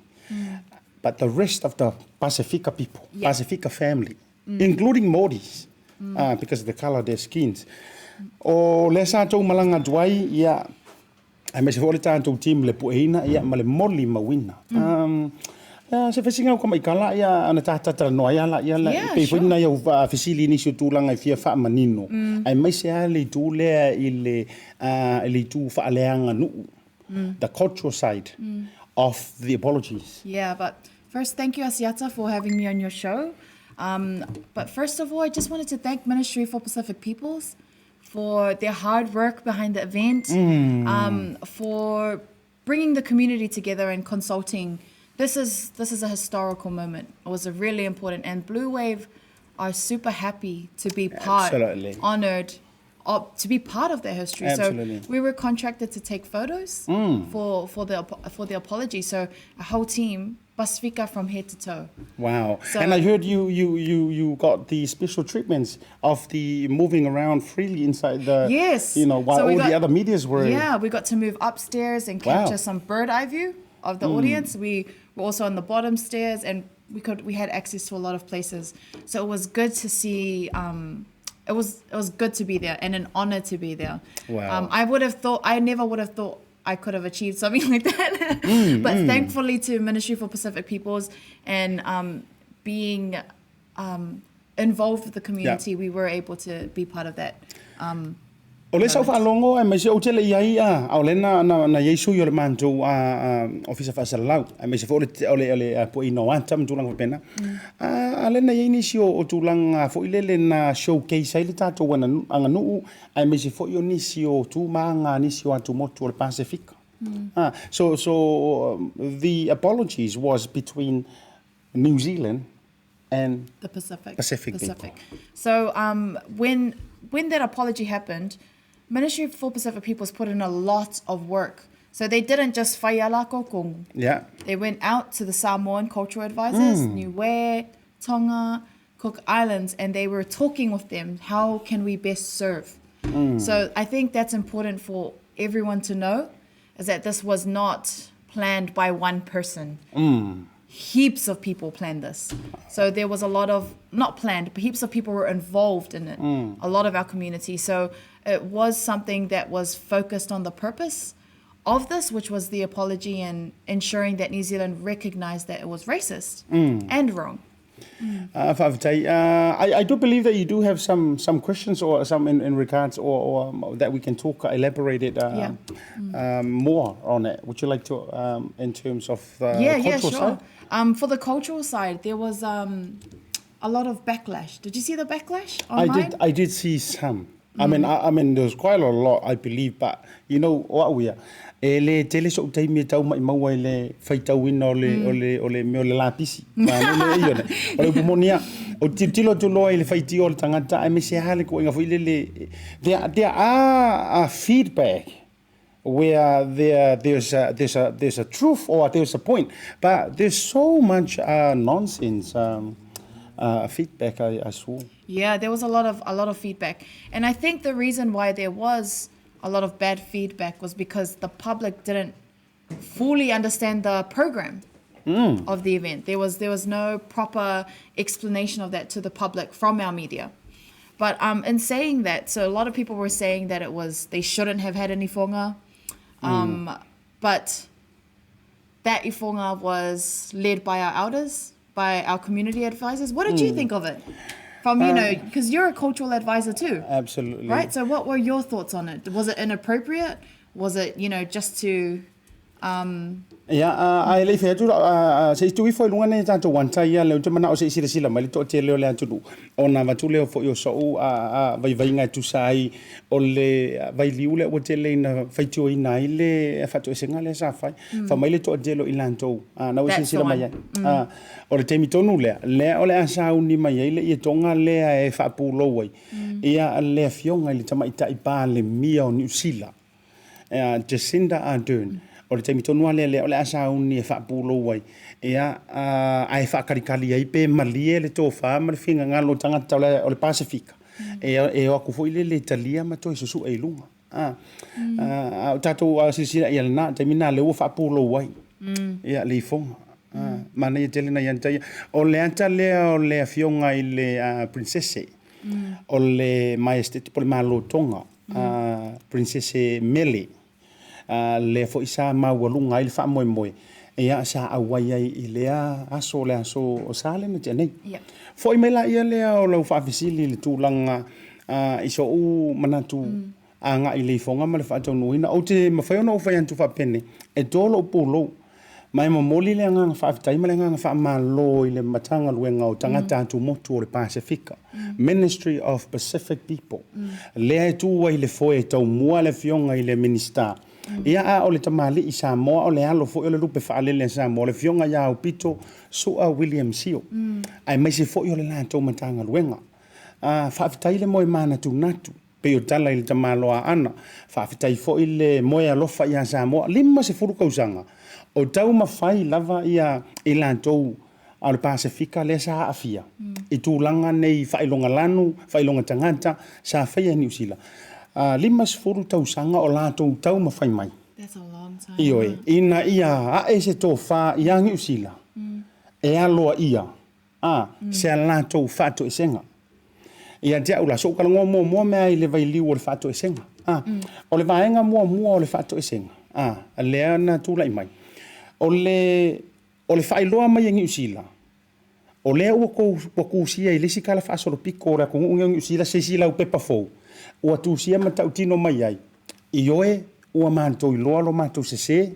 but the rest of the Pasifika people, Pasifika family. Including Maoris, because of the colour of their skins. O lea sa tou malaga atu ai, ia, aemaise foi o le tatou team le pueina, ia, ma le molimauina. Ia, se fesiga o kamaikala, ia, ana ta talanoa ai ala, ia, yeah, pei foi nai au fesili i nisi o tulaga e fia faamanino, aemaise lava le itu lea i le, i le itu faaleaganuu, the cultural side of the apologies. Yeah, but first, thank you, Asiata, for having me on your show. But first of all, I just wanted to thank Ministry for Pacific Peoples for their hard work behind the event, for bringing the community together and consulting. This is this is a historical moment. It was a really important, and Blue Wave are super happy to be part, Absolutely. honored to be part of their history. Absolutely. So we were contracted to take photos for for the for the apology. So a whole team, Pasifika from head to toe. Wow. So, and I heard you, you, you, you got the special treatments of the moving around freely inside the... Yes. You know, while so all got, the other medias were... Yeah, we got to move upstairs and capture wow. some bird eye view of the audience. We were also on the bottom stairs and we could we had access to a lot of places. So it was good to see um, it was it was good to be there and an honor to be there. Wow. Um, I would have thought I never would have thought I could have achieved something like that. but thankfully to Ministry for Pacific Peoples and um, being um, involved with the community, we were able to be part of that. Um, O le sa ou faalogo aemaise ou te le i ai a, a o lea na, na, na i ai sui o le matou a, a, ofisa faasalalau, aemaise foi o le, o le, o le pueina o ata ma tulaga faapena. A, a lea na i ai nisi o, o tulaga foi lele na showcase ai le tatou aganuu, aemaise foi o nisi o tu ma aga a nisi o atumotu o le Pasefika. Ah, so, so the apologies was between New Zealand and the Pacific. Pacific, Pacific. So um, when when that apology happened, Ministry for Pacific Peoples put in a lot of work. So they didn't just whaiala kokongu. Yeah. They went out to the Samoan cultural advisors, Niue, Tonga, Cook Islands, and they were talking with them. How can we best serve? So I think that's important for everyone to know, is that this was not planned by one person heaps of people planned this. So there was a lot of, not planned, but heaps of people were involved in it, a lot of our community. So it was something that was focused on the purpose of this, which was the apology and ensuring that New Zealand recognized that it was racist and wrong. Faafetai. I do believe that you do have some some questions or some in, in regards or, or um, that we can talk elaborate it um, yeah. um, more on it. Would you like to um, in terms of the yeah, cultural yeah, sure. side? Um, for the cultural side, there was um, a lot of backlash. Did you see the backlash online? I did. I did see some. I mean, I, I mean, there's quite a lot, I believe, but you know what we are. E le tele so'u taimi e tau maimau ai le faitauina o le, o le, o le mea o le lapisi. Ma le le ia ne. O le upu moni ia, o tilotilo atu loa i le faitio o le tagata, aemaise lava le kuaiga foi lele, there, there are a feedback where there, there's a, there's a, there's a truth or there's a point, but there's so much uh, nonsense um, uh, feedback I, I saw. Yeah, there was a lot of a lot of feedback. And I think the reason why there was a lot of bad feedback was because the public didn't fully understand the program of the event. There was there was no proper explanation of that to the public from our media. But um, in saying that, so a lot of people were saying that it was they shouldn't have had any ifoga. Um, But that ifoga was led by our elders, by our community advisors. What did you think of it? From, you know, because you're a cultural advisor too. Absolutely. Right? So what were your thoughts on it? Was it inappropriate? Was it, you know, just to Ia, a e le i fai atu, se i tuu ifo i luga nei tatou anta ia, lea ou te manao se i silasila mai le toatele o le atunuu, ona avatu lea foi o so'u vaivaiga e tusa ai o le vailiu lea ua tele ina faitioina ai le faatoesega lea sa fai. Fai mai le toatele o i latou, na ua That's the silasila mai one. ai. O le taimi tonu lea, lea o le a sauni mai ai le ietoga lea e faapulou ai ia le Afioga i le Tamaitai Palemia o Niu Sila, Jacinda Ardern, o le taimi tonu lava lea lea o le a sauni e faapulou ai, ia, ae faakalikali ai pe malie le tofa ma le finagalo o tagata o le Pasefika, e o atu foi lele e talia ma toe susue i luga. A o tatou silasila i ai i lena taimi lena lea ua faapulou ai ia le ifoga. Manaia tele nai ata ia. O le ata lea o le Afioga i le Prinsese o le Maestete po o le Malo Tonga, Prinsese Mele, lea foi sa maualuga ai le faamoemoe, ia sa auai ai i lea aso, le aso Sa lea na tea nei. Foi mai laia lea o lau faafesili i le tulaga i so'u manatu agai i le ifoga ma le faataunuuina. Ou te mafai ona ou fai atu faapenei, e to lou pulou Ma e momoli le agaga faafetai ma le agaga faamalo i le Matagaluega o Tagata Atumotu o le Pasefika, Ministry of Pacific People, lea e tu ai le foe e taumua le Afioga i le Minisita. Ia, a o le tamalii Samoa, o le alo foi o le lupe faalele a Samoa, le Afioga ia Aupito Su'a William Sio, aemaise foi o le latou Matagaluega. Faafetai le moe manatunatu. Pei o tala i le tamaloa Aana, faafetai foi le moe alofa ia Samoa, 50 kausaga o taumafai lava ia i latou a o le Pasefika lea sa aafia i tulaga nei faailoga lanu, faailoga tagata sa faia e Niu Sila. 50 tausaga o latou taumafai mai. Ioe, ina ia ae se tofa ia Niu Sila e aloaia a se a latou faatoesega. Ia te au la, so'u talanoa muamua mea i le vailiu o le faatoesega. A, o le vaega muamua o le faatoesega, a, lea na tulai mai, o le, o le faailoa mai e Niu Sila, o lea ua tou, ua tusia i le isi tala faasolopito o le atunuu lenei o Niu Sila se isi laupepa fou, ua tusia ma tautino mai ai, ioe, ua matou iloa lo matou sese,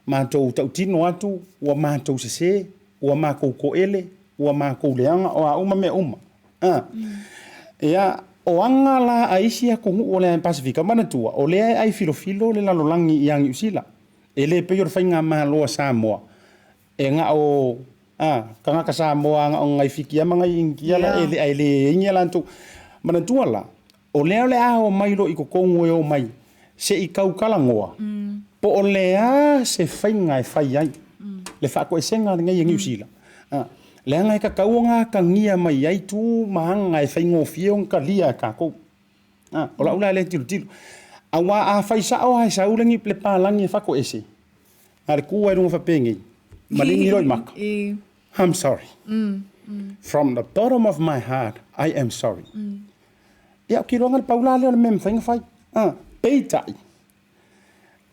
matou tautino atu, ua matou sese, ua matou toele, ua matou leaga, o a uma mea uma. A. Ia, o aga la a isi atunuu o le Pasefika, manatua, o lea e ai filofilo le lalolagi ia Niu Sila. E le pei o le faigamalo a Samoa, e na o a, tagata Samoa na o nai Fitia ma nai Initia la, e le, ae le ai ni a latou. Manatua la, o lea o le a omai loa i totonu e omai se i tau talanoa, po o le a se faiga e fai ai le faatoesega lenei e Niu Sila, leaga e tatau ona atagia mai ai tu ma aga e faigofie ona talia e tatou. O lau la lea tilotilo, aua a fai sao lava e sau le palagi e faatoese, na o le tu lava i luga faapenei, maligi loa i maka. I'm sorry. From the bottom of my heart, I am sorry. Ia, ou te iloa na o le pau la lea o le mea e mafai ona fai. Peitai,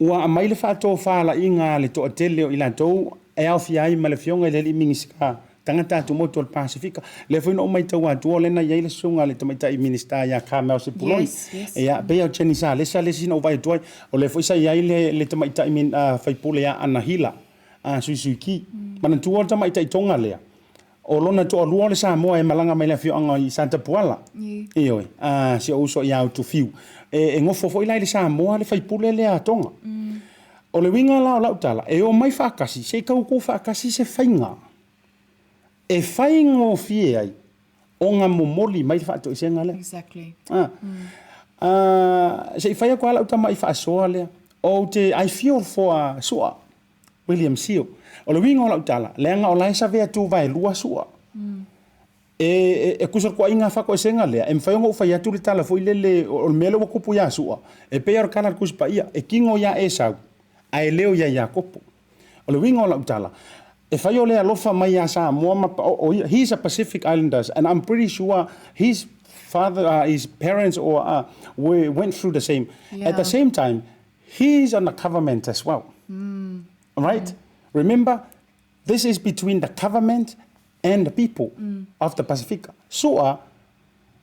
ua aumai le faatofalaiga a le toatele o i latou e aofia ai ma le Afioga i le Alii Minisita Tagata Tuamotu o le Pasefika. Lea foi na ou maitau atua o lea na i ai le susuga a le Tamaitai Minisita ia Carmel Sepuloni. Yes, yes. Ia, pei o Jenny Salesa le isi na ou vaai atu ai. O lea foi sa i ai le, le Tamaitai min, Faipule ia Anahila Suisuiki. Manatua o le Tamaitai Tonga lea, o lona toalua o le Samoa e malaga mai le afioaga i Satapuala. Ioe, si ou uso ia Utufiu. E, e gofo foi la i le Samoa le faipule lea a Tonga. O le uiga la o lau tala, e omai faatasi, se i tautu faatasi se faiga e faigofie ai ona momoli mai le faatoesega lea. Exactly. Ah. Se i fai atu lava lau tamai faasoa lea. Ou te, I feel for Su'a, William Sio. O le uiga o lau tala, leaga o la e savea tuvaelua Su'a. E, e tusa le toaiga faatoesega lea, e mafai ona ou fai atu le tala foi lele, o le mea lea ua tupu ia Su'a, e pei lava o le tala a le Tusi Paia, e tino ia Esau, ae leo ia Iakopo. O le uiga o lau tala, e fai o le alofa mai ia Samoa ma paoo ia, he is a Pacific Islanders and I'm pretty sure his father, his parents or were, went through the same. At the same time, he is on the government as well. Right? Remember, this is between the government and the people of the Pasifika. Su'a,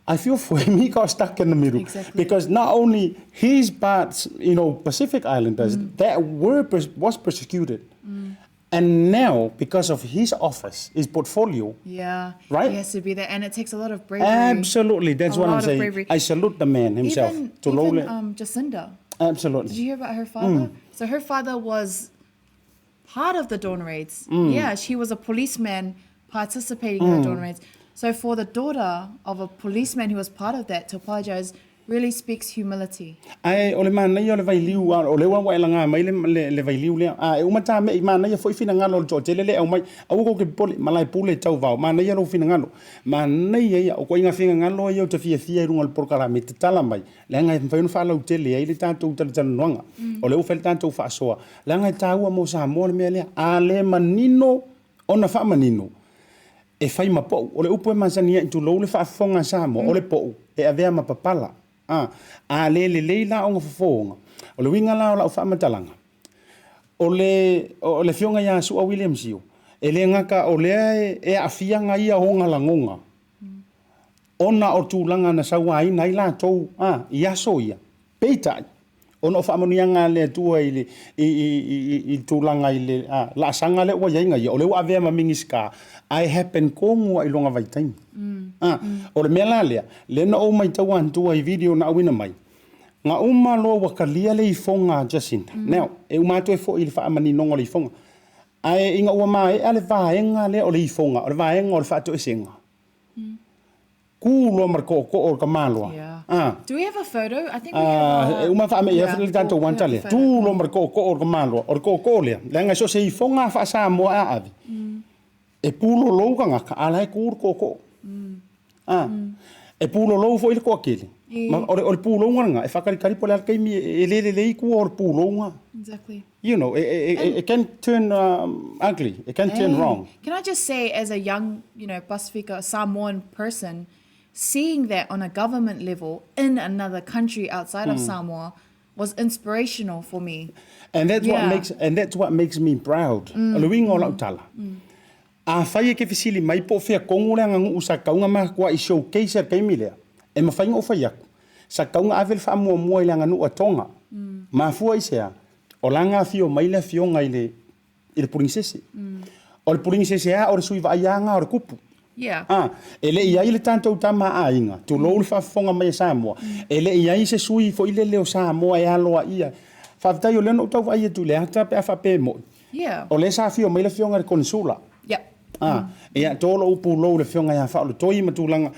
I feel for him, he got stuck in the middle. Exactly. Because not only his parts, you know, Pacific Islanders that were was persecuted, and now because of his office, his portfolio, Yeah. Right? He has to be there, and it takes a lot of bravery. Absolutely, that's A what I'm lot of saying. bravery. I salute the man himself. Even, Tulole. even Jacinda. Absolutely. Did you hear about her father? So her father was part of the dawn raids. Yeah, she was a policeman participating in the dawn raids. So for the daughter of a policeman who was part of that to apologize really speaks humility. Ae o le manaia o le vailiu, a o lea ua e laga mai le, le, le vailiu lea. A e uma tame'i, manaia foi finagalo o le toatele lea e aumai. Aua kou te popole, malae pule tauvao, manaia lou finagalo. Manaia ia, o ituaiga finagalo ia ou te fiafia i luga o le polokalame, tatala mai, leaga e mafai ona faalautele ai le tatou talatalanoaga. O lea ua fai le tatou faasoa, leaga e taua mo Samoa le mea lea. A le manino ona faamanino, e fai ma po'u. O le upu e masani ai, tulou le faafofoga a Samoa, o le po'u e avea ma papala. A, a le lelei la ona fofooga, o le uiga la o lau faamatalaga, o le, o le Afioga ia Su'a William Sio, e le gata o lea e, e aafiaga ia ona lagona, ona o tulaga na sauaina ai latou, a, i aso ia, peitai, ona o faamanuiaga a le Atua i le, i, i, i, i tulaga i le a, laasaga lea ua i ai na ia, o lea ua avea ma Minisita, ae happen tonu lava i lona vaitaimi. A, o le mea la lea, lea na ou maitaua atua i video na auina mai, na uma loa ua talia le ifoga a Jacinda. Now, e uma atu ai foi i le faamaninoga o le ifoga. Ae ina ua maea le vaega lea o le ifoga, o le vaega o le faatoesega, Kū loa ma le tootoo o le tamaloa. Yeah. Ah. Do we have a photo? I think we have a... E uma faame'i Yeah, le tatou we'll ata have a lea. photo. Tū loa ma le tootoo o le tamaloa. O le tootoo lea, leaga e so o se ifoga lava faa-Samoa e aavi, e pulolou tagata, a o la e tū le tootoo. Ah. E pulolou foi le toatele. Ma o le, o le pulouga lena, e faataritari po o le a le taimi e le lelei tua o le pulouga. Exactly. You know, it, it, it can turn ugly, it can turn wrong. Can I just say, as a young, you know, Pasifika Samoan person, seeing that on a government level in another country outside of Samoa was inspirational for me. And that's what Yeah. makes and that's what makes me proud. O le uiga o lau tala. Afai e ke fesili mai po o fea tonu le aganuu sa tatau ona matuai showcase i le taimi lea, e mafai ona ou fai atu, sa tatau ona ave le faamuamua i le aganuu a Tonga. Mafua i se a? O la na afio mai le afioga i le i le Puligisese. O le Puligisese lava o le sui vaaia na o le kupu. Yeah. A, e le i ai le tatou tama a aiga, tulou le faafofoga mai a Samoa, e le i ai se sui foi lele o Samoa e aloaia. Faafetai o lea na ou tau vaai atu i le ata pe a faapea e moi. Yeah. O lea sa afio mai le afioga i le Konisula. Yep. A, ia, to lou pulou i le afioga ia Faaolotoi ma tulaga,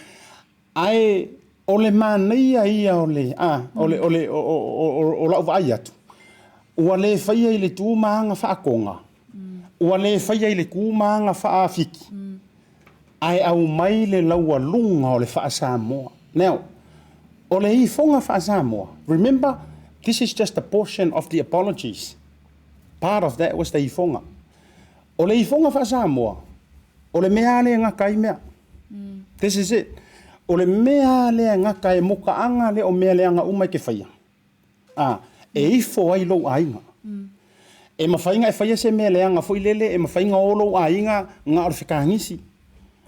ae o le manaia ia o le, a, o le, o le, o, o, o, o lau vaai atu, ua le faia i le tu ma aga faakoga, ua le faia i le tu ma aga faafiki, ae aumai le laualuga o le faa-Samoa. Now, o le ifoga faa-Samoa, remember, this is just a portion of the apologies. Part of that was the ifoga. O le ifoga faa-Samoa, o le mea lava lea e gata ai mea. This is it. O le mea lava lea e gata ai mokaaga lea o mea leaga uma e te faia. A, e ifo ai lou aiga. E mafai ona e faia se mea leaga foi lele, e mafai ona o lou aiga na o le fekagisi.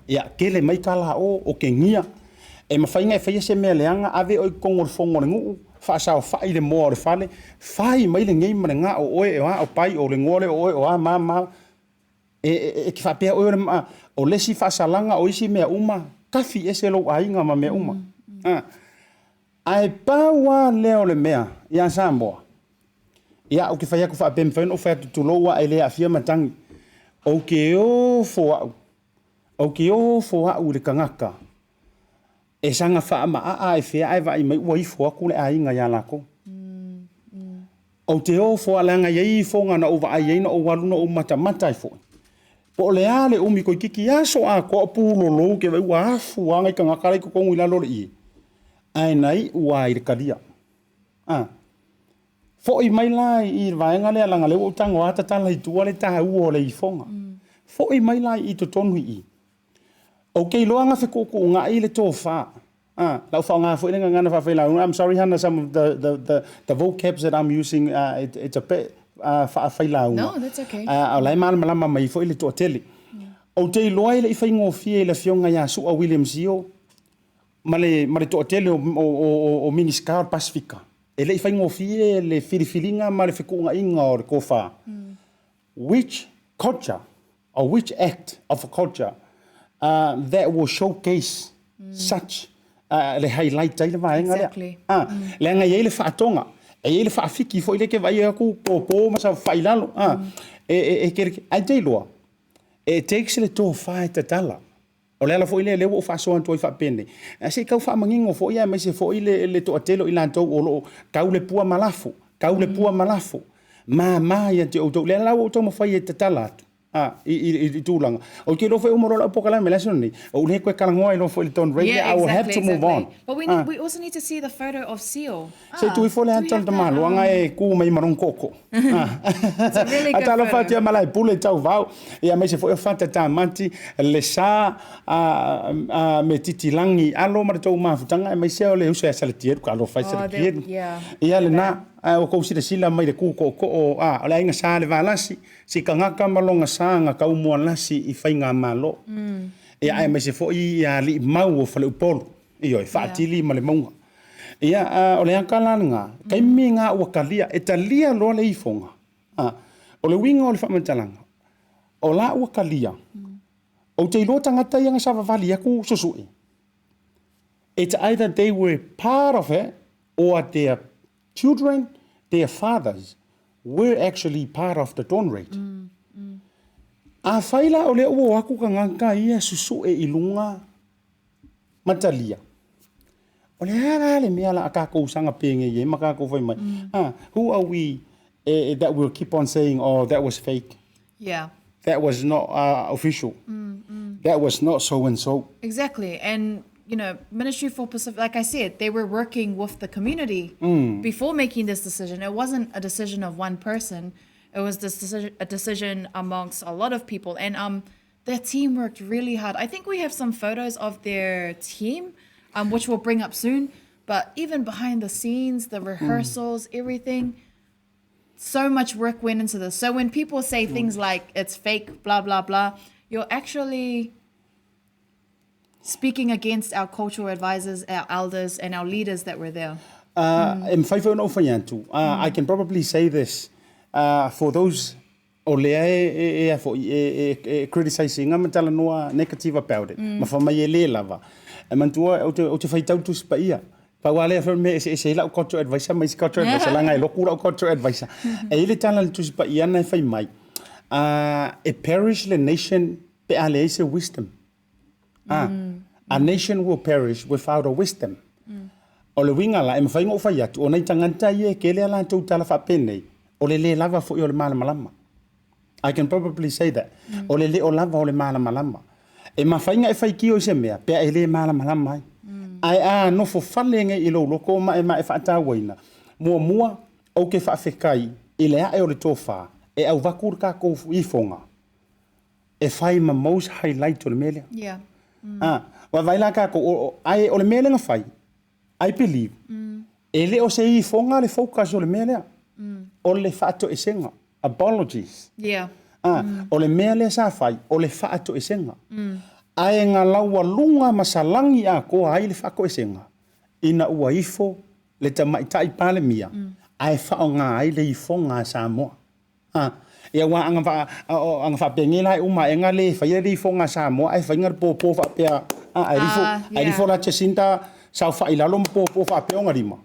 Ia, tele mai tala o, o kegia. E mafai ona e faia se mea leaga, ave oe i totonu o le fono a le nuu, faasaofai le moa o le fale, fai mai lenei ma lena, o oe o a o pai, o le igoa lea o oe o a ma a ma a. E, e, e te faapea oe o le, o le isi faasalaga o isi mea uma, tafi ese lou aiga ma mea uma. A. Ae pau lava lea o le mea ia Samoa, ia ou te fai atu faapea, e mafai ona ou fai atu, tulou lava e le aafia matagi, ou te ofo au, ou te ofo au i le tagata e saga faamaaa e fea ae vaai mai ua ifo atu le aiga ia latou. Ou te ofo lava leaga e i ai ifoga na ou vaai ai na ou alu na ou matamata ai foi. Po o le a le umi toeitiiti aso atoa o pulolou ke vaai ua afu lava nai tagata la i totonu i lalo o le ie, ae na iu lava i le talia. A foi mai la i le vaega lea leaga o lea ua ou tago lava tatala i tua le taua o le ifoga. Foi mai la i totonu i i. Ou te iloa na fetuutuunai le tofa. Ah, lau faaaoga foi le gagana faafailaula. I'm sorry Hannah, some of the vocabs that I'm using, it's a bit faafailauga. No, that's okay. O la e malamalama mai foi le toatele. Ou te iloa e le i faigofie i le afioga ia Su'a William Sio ma le toatele o Minisita o le Pasefika. E le i faigofie le filifiliga ma le fetuunaiga o le tofa. Which culture or which act of a culture that will showcase such le highlight ai le vaega lea. Exactly. Ah, leaga e i ai le faatoga, e i ai le faafiki foi lea e te vaai atu pōpō ma saofafai i lalo. Ah, e te, ae te iloa, it takes le tofa e tatala. O le ala foi lea, lea ua ou faasoa atu ai faapenei, se i tau faamanino foi aemaise foi le toatele o i latou o lo o tau le pua ma lafo, tau le pua ma lafo, mama ia te outou. O lea la ua ou taumafai e tatala atu i tulaga. Ou te iloa foi e uma loa lau polokalame i le aso lenei, ou le toe talanoa ai loa foi i le Don Ray lea, I will have to move on. But we also need to see the photo of Sio. Se i tuu ifo le ata o le tamaloaga e ku mai ma lona tootoo. Really Talofa atu ia Malaepule Tauvao, ia aemaise foi o Fata Tamati, Lesa me Titilangi Alo ma le tou mafutaga, aemaise o le uso ia Salatielu, talofa e Salatielu. Ia lena, ua tou silasila mai le ku tootoo, o le aiga sa le Valasi, si tagata ma lona sa na taumualasi i faigamalo. Ia aemaise foi ia alii mau o Faleupolu, ioe, Faatili ma le Mauga. Ia, a, o le ata la lena, taimi lena ua talia, e talia loa le ifoga. A, o le uiga o le faamatalaga, o la ua talia, ou te iloa tagata ia na savavali atu susue, it's either they were part of it or their children, their fathers were actually part of the dawn raid. Afai la o lea ua o atu tagata ia susue i luga ma talia. O le a la le mea la a tatou saga penei ai ma tatou fai mai, ah, who are we that will keep on saying, oh, that was fake. Yeah. That was not official. That was not so and so. Exactly. And, you know, Ministry for Pacific, like I said, they were working with the community before making this decision. It wasn't a decision of one person. It was this decision, a decision amongst a lot of people. And their team worked really hard. I think we have some photos of their team, which we'll bring up soon. But even behind the scenes, the rehearsals, everything, so much work went into this. So when people say things like it's fake, blah, blah, blah, you're actually speaking against our cultural advisors, our elders, and our leaders that were there. E mafai foi ona ou fai atu, I can probably say this for those o lea e a foi e criticize ina ma talanoa negative about it, ma fai mai e le lava. E manatua ou te faitau Tusi Paia. Pau lava lea mea e eseese ai lau cultural advisor ma isi cultural advisor, leaga e loku lau cultural advisor. E i ai le tala a le Tusi Paia na e fai mai, e perish le nation pe a leai se wisdom. A nation will perish without a wisdom. O le uiga la, e mafai ona ou fai atu, o nai tagata ia e tele a latou tala faapenei, o le le lava foi o le malamalama. I can probably say that. O le le o lava o le malamalama. E mafai ona e faitio i se mea, pe a e le malamalama ai. Ae a nofo fale nei i lou loto ma e faatauaina, muamua, ou te faafetai i le ae o le tofa e auvatu le tatou ifoga e fai ma most highlight o le mea lea. Yeah. Ah, vaavaai la tatou, ae o le mea lea na fai, I believe, e le o se ifoga le focus o le mea lea. O le faatoesega, apologies. Yeah. Ah, o le mea lea sa fai, o le faatoesega. Ae na laualuga ma salagi atoa ai le faatoesega ina ua ifo le Tamaitai Palemia ae faaaoga ai le ifoga a Samoa. A, ia aua ana faa, ana faapenei la e uma aega le faia le ifoga a Samoa ae faiga le pōpō faapea, a, ae lifo, ae lifo la Jacinta saofai i lalo ma pōpō faapea ona lima.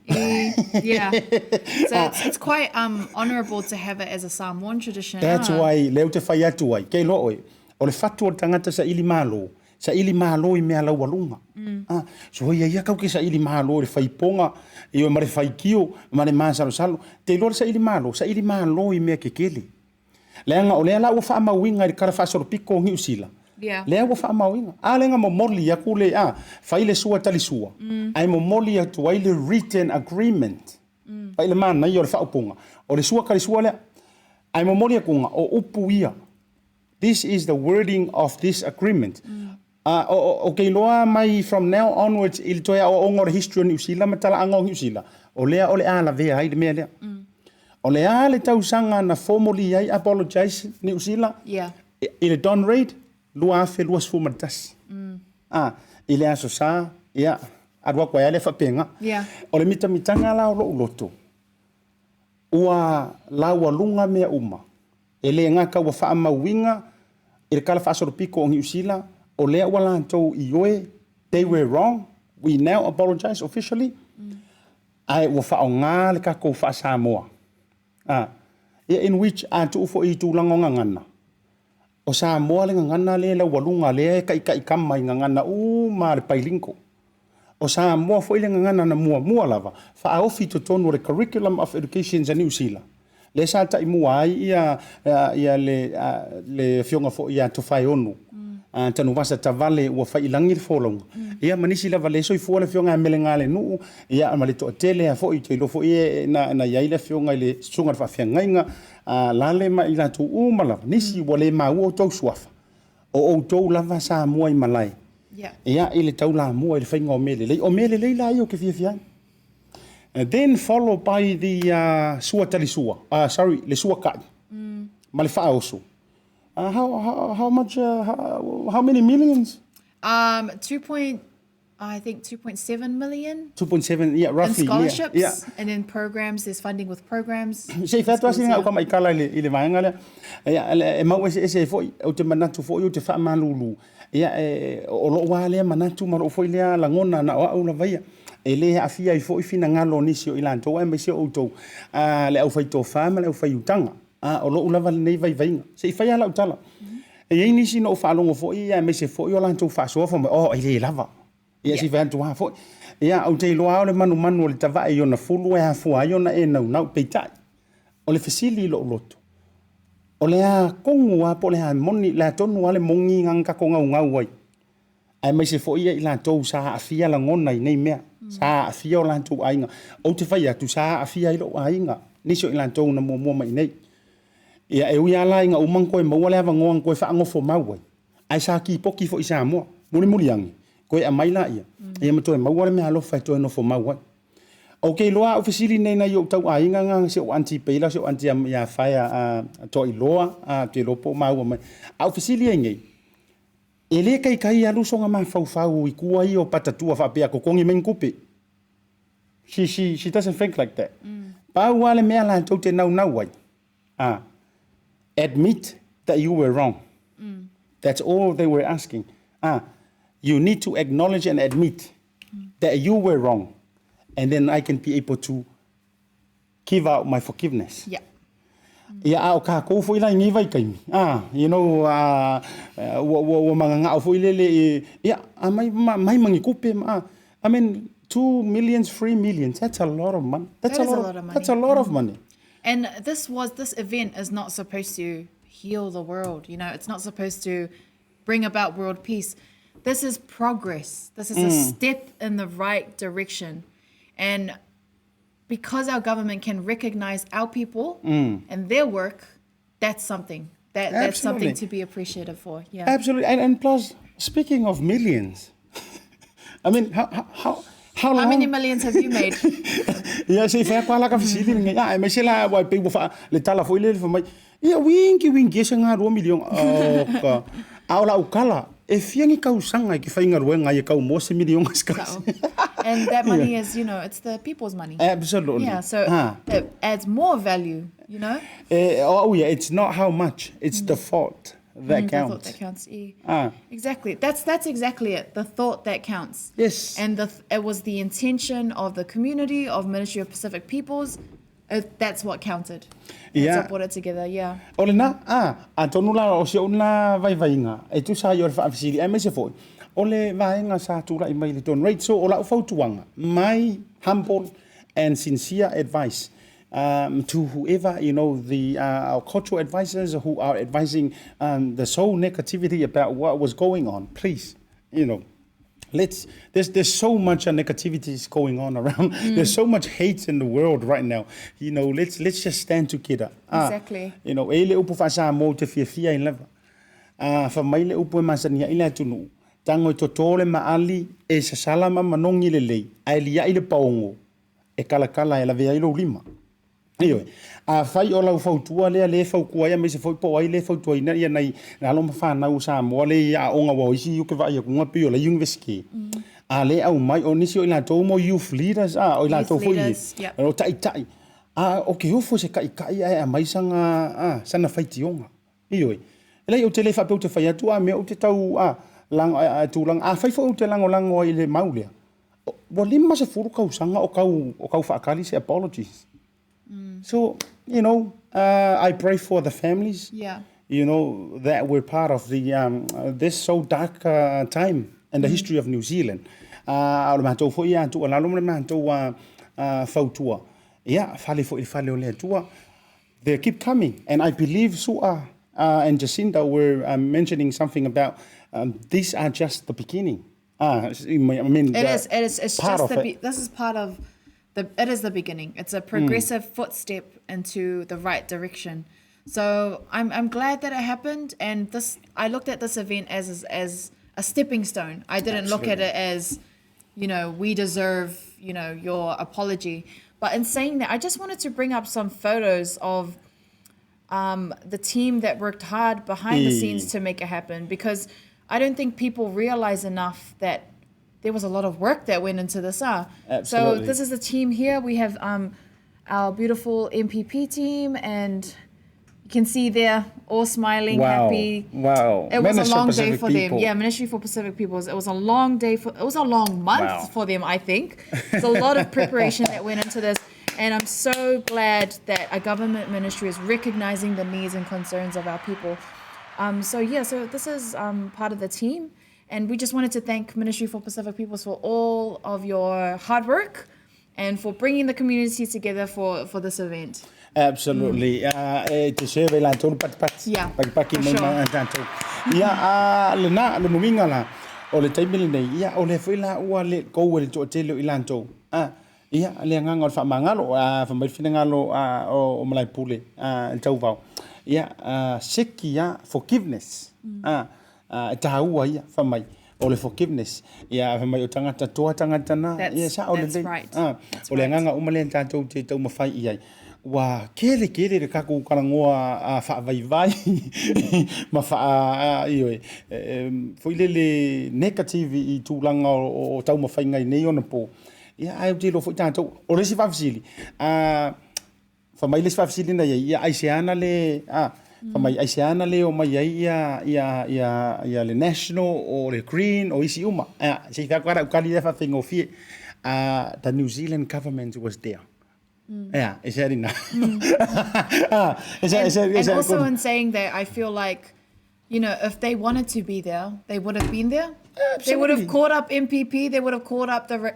Yeah. So it's quite honourable to have it as a Samoan tradition. That's why lea ou te fai atu ai, kei loa oe, O le fatu o le tagata saili malo, saili malo i mea laualuga. Mm. Ah, so ia ia kau ke saili malo i le faipoga, ioe ma le faitio, ma le masalosalo. Te iloa le saili malo, saili malo i mea kekele. Leaga o lea la ua faamauina i le tala faasolopito o Niu Sila. Yeah. Lea ua faamauina. A lea na momoli atu le, a, fai le sua talisua, ae momoli atu ai le written agreement. Mm. Pai le manaia o le faaupuga. O le sua talisua lea. Ae momoli atuga, o upu ia. This is the wording of this agreement. Ou te iloa mai from now onwards i le toe aoaoga o le history o Niu Sila ma talaaga o Niu Sila, o lea o le a lavea ai le mea lea. O le a le tausaga na formally ai apologise Niu Sila i le Don Reid? 2021. I le Aso Sa, ia, alu atu ai lava lea faapena. O le mitamitaga la o lou loto, ua laualuga mea uma, e le gata ua faamauina i le talafaasolopito o Niu Sila, o lea ua latou ioe, they were wrong, we now apologise officially, ae ua faaaoga le tatou faa-Samoa, ia in which a tuu foi i tulaga o gagana, o Samoa le gagana lea e laualuga lea e taitaitama i gagana uma a le bilingual. O Samoa foi le gagana na muamua lava faaofi i totonu o le Curriculum of Educations a Niu Sila, lea sa taimua ai ia ia le le afioga foi ia Tofaeono Tanuvasa Tavale ua fai i lagi le folauga, ia ma nisi lava lea e soifua le afioga ia Melegalenuu, ia ma le toatele lava foi, ou te iloa foi na na i ai le afioga i le Susuga i le Faafeagaiga a Lale ma i latou uma lava, nisi ua le maua outou suafa. O outou lava Samoa i malae. Ia, i le taulamua i le faiga o mea lelei. O mea lelei la ia ou te fiafia ai. And then follow by the uh, sua talisua, uh, sorry, le sua kai, ma le faaoso. Uh, how, how, how much, uh, how, how many millions? Um, 2 point, I think 2.7 million. 2.7, yeah, roughly. In scholarships yeah, yeah. and then programs, there's funding with programs. Se i fai atu lava sina au tamaikala i le, i le vaega lea. Ia, e mau eseese ai foi, ou te manatu foi, ou te faamalulu. Ia, e, o lou lava lea manatu ma lou foi lea lagona na o au lava ia. E le aafia ai foi finagalo o nisi o i latou aemaise o outou, a, le aufaitofa ma le aufaiutaga. A, o lou lava lenei vaivaiga. Se i fai lava lau tala. E i ai nisi na ou faalogo foi aemaise foi o latou faasoa fai mai, oh, e le lava. Ia, se i fai atu lava foi. Ia, ou te iloa lava o le manumanu o le tavae i ona fulu e afua ai ona e naunau. Peitai, o le fesili i lou loto, o le a tonu lava po o le a moni, le a tonu lava le moni na tatou naunau ai, aemaise foi ia i latou sa aafia lagona i nei mea, sa aafia o latou aiga. Ou te fai atu, sa aafia ai lou aiga, nisi o i latou na muamua mai i nei. Ia, e ui lava la ina uma ona toe maua le avanoa na toe faanofomau ai, ae sa kipoti foi i Samoa. Mulimuli ane, toe aumai laia, ia ma toe maua le meaalofa e toe nofomau ai. Ou te iloa a ou fesili nei nai ou tau aiga na si ou aunty Peila, si ou aunty ia Faia a Toailoa, ou te iloa po o maua mai. A ou fesili ai nei, e le taitai alu sona mafaufau i tua ia o patatua faapea totogi mai ni tupe. She, she, she doesn't think like that. Pau lava le mea latou te naunau ai, a, admit that you were wrong. That's all they were asking. A, you need to acknowledge and admit that you were wrong and then I can be able to give out my forgiveness. Yeah. Ia, a o kākou foi la i nei vaitaimi, a, you know, a, ua, ua, ua magagao foi lele i, ia, a mai, ma, mai ma ni kupe, ma, I mean, 2 millions, 3 millions, that's a lot of money. That's That a is lot, a lot of money. That's a lot of money. And this was, this event is not supposed to heal the world, you know, it's not supposed to bring about world peace. This is progress. This is a step in the right direction. And because our government can recognize our people and their work, that's something. That, that's something Absolutely. to be appreciative for. Yeah. Absolutely. And, and plus, speaking of millions, I mean, how, how, how, how How long? many millions have you made? Ia, se i fai atu lava la ka fesili lenei. Ah, aemaise la aua e pei ua faa, le tala foi lele fai mai, ia wingi wingi ese ngā rua miliona. Oh, ka. A o lau kala, E fia ni tausaga e te faigaluega ai e tau maua se miliona se tasi. And that money is, you know, it's the people's money. Absolutely. Yeah, so it adds more value, you know? E, o au ia, it's not how much, it's the thought that The counts. thought that counts. E. Ah. Exactly. That's that's exactly it. The thought that counts. Yes. And the it was the intention of the community of Ministry of Pacific Peoples. It, that's what counted. Yeah. To put it together. Yeah. O lena, a, atonu la o si o'u lena vaivaiga, e tusa ai o le faafesili, aemaise foi o le vaega sa tulai mai i le tonu. Right, so o la'u fautuaga, my humble and sincere advice to whoever, you know, the our cultural advisors who are advising the sole negativity about what was going on, please, you know, let's there's there's so much negativity is going on around. There's so much hate in the world right now. You know, let's let's just stand together. Ah, Exactly. You know, e le upu faa-Samoa ou te fiafia ai lava. Ah, fai mai le upu e masani ai le atunuu, tago e totō le maali, e sasala ma manogi lelei, ae liaʻi le paogo, e kalakala e lavea ai lou lima. Ioe. Afai o lau fautua lea lea e fautua ai aemaise foi po o ai lea e fautuaina ia nai alo ma fanau o Samoa lea i aoga aua o isi ou te vaai atu pei o la University. A lea e aumai o nisi o i latou mo youth leaders a o i latou foi o taitai. A o ke ofo se taitai ae aumai sana a sana faitioga. Ioe. E leai ou te le faapea ou te fai atu a mea ou te tau a lago a tulaga afai foi ou te lagolago ai i le mau lea ua 50 tausaga o tau o tau faatali se apologies. So, you know, I pray for the families, Yeah. you know, that were part of the this so dark time in the history of New Zealand. A o le matou foi ia tuualalo ma le matou fautua, ia, fale foi i le fale o le Atua. They keep coming and I believe Sua and Jacinda were mentioning something about these are just the beginning. Ah, I mean, It is. It is. It's part just of the. it. This is part of the. It is the beginning. It's a progressive footstep into the right direction. So I'm I'm glad that it happened. And this, I looked at this event as as, as a stepping stone. I didn't look at it as, you know, we deserve, you know, your apology. But in saying that, I just wanted to bring up some photos of the team that worked hard behind the scenes to make it happen, because I don't think people realize enough that there was a lot of work that went into this. Ah. So Absolutely. this is the team here. We have our beautiful MPP team, and you can see they're all smiling, Wow. happy. Wow. It was Ministry a long day Pacific for people. them. Yeah, Ministry for Pacific Peoples. It was a long day for, it was a long month Wow. for them, I think. It's a lot of preparation that went into this. And I'm so glad that a government ministry is recognizing the needs and concerns of our people. So yeah, so this is part of the team. And we just wanted to thank Ministry for Pacific Peoples for all of your hard work and for bringing the community together for this event. Absolutely. E te serve i latou le patipati. Yeah, Pakipaki for mai sure. ma tatou. Ia, a lena, lona uiga la, o le taimi lenei, ia, o lea foi la ua let go e le toatele o i latou. A, ia, le agaga o le faamagalo, a, fai mai le finagalo a, o, o Malaepule, a, le tauvao. Ia, a, seki a, forgiveness. A, a, e taua ia, fai mai, o le forgiveness. Ia, fai mai o tagata toa tagata na, That's- ia, sao that's lelei. right. A, That's o le right. agaga uma lea tatou te taumafai i ai. Ua kele kele le tatou talanoa a faavaivai ma faa, ioe, foi lele negative i tulaga o taumafaiga i nei ona po. Ia, ae ou te iloa foi tatou, o le isi faafesili, a, fai mai le isi faafesili na i ai, ia aisea na le, a, fai mai aisea na le omai ai ia, ia, ia, ia le National o le Green o isi uma. A, se i fai atu lava lau tali lea faafaigofie, a, the New Zealand government was there. Yeah, is that enough? Ah, is that, And, is that, is and that also good? in saying that, I feel like, you know, if they wanted to be there, they would have been there. They would have Absolutely. called up MPP. They would have called up the,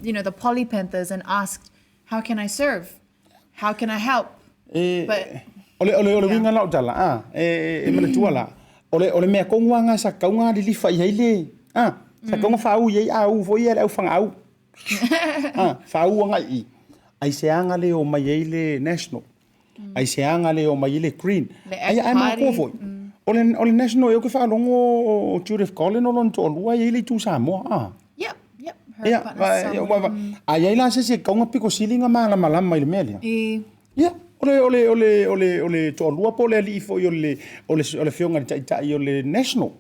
you know, the Poly Panthers and asked, how can I serve? How can I help? E, But o le, o le, o le Yeah. uiga la o tala, ah, e, e manatua la, o le, o le mea tonu lava sa tatau ona lilifa i ai le, ah, sa tatau ona faauu i ai a uu foi ia le aufagaau. Ah, faauu agai i i. Aiseaga le omai ai le National. Aiseaga le omai ai le Green. Le Ai, Act ai manatua Party. foi. O le, o le National e ou te faalogo o Judith Collin o lona toalua e i ai le itu Samoa. Ah. Yep, yep. Her Ia, partner's va, Samoan. va, va. A i ai la se isi e tatau ona pito sili ona malamalama i le mea lea. E, Ia, O le, o le, o le, o le, o le toalua po o le alii foi o le, o le, o le afioga i le taitai o le National.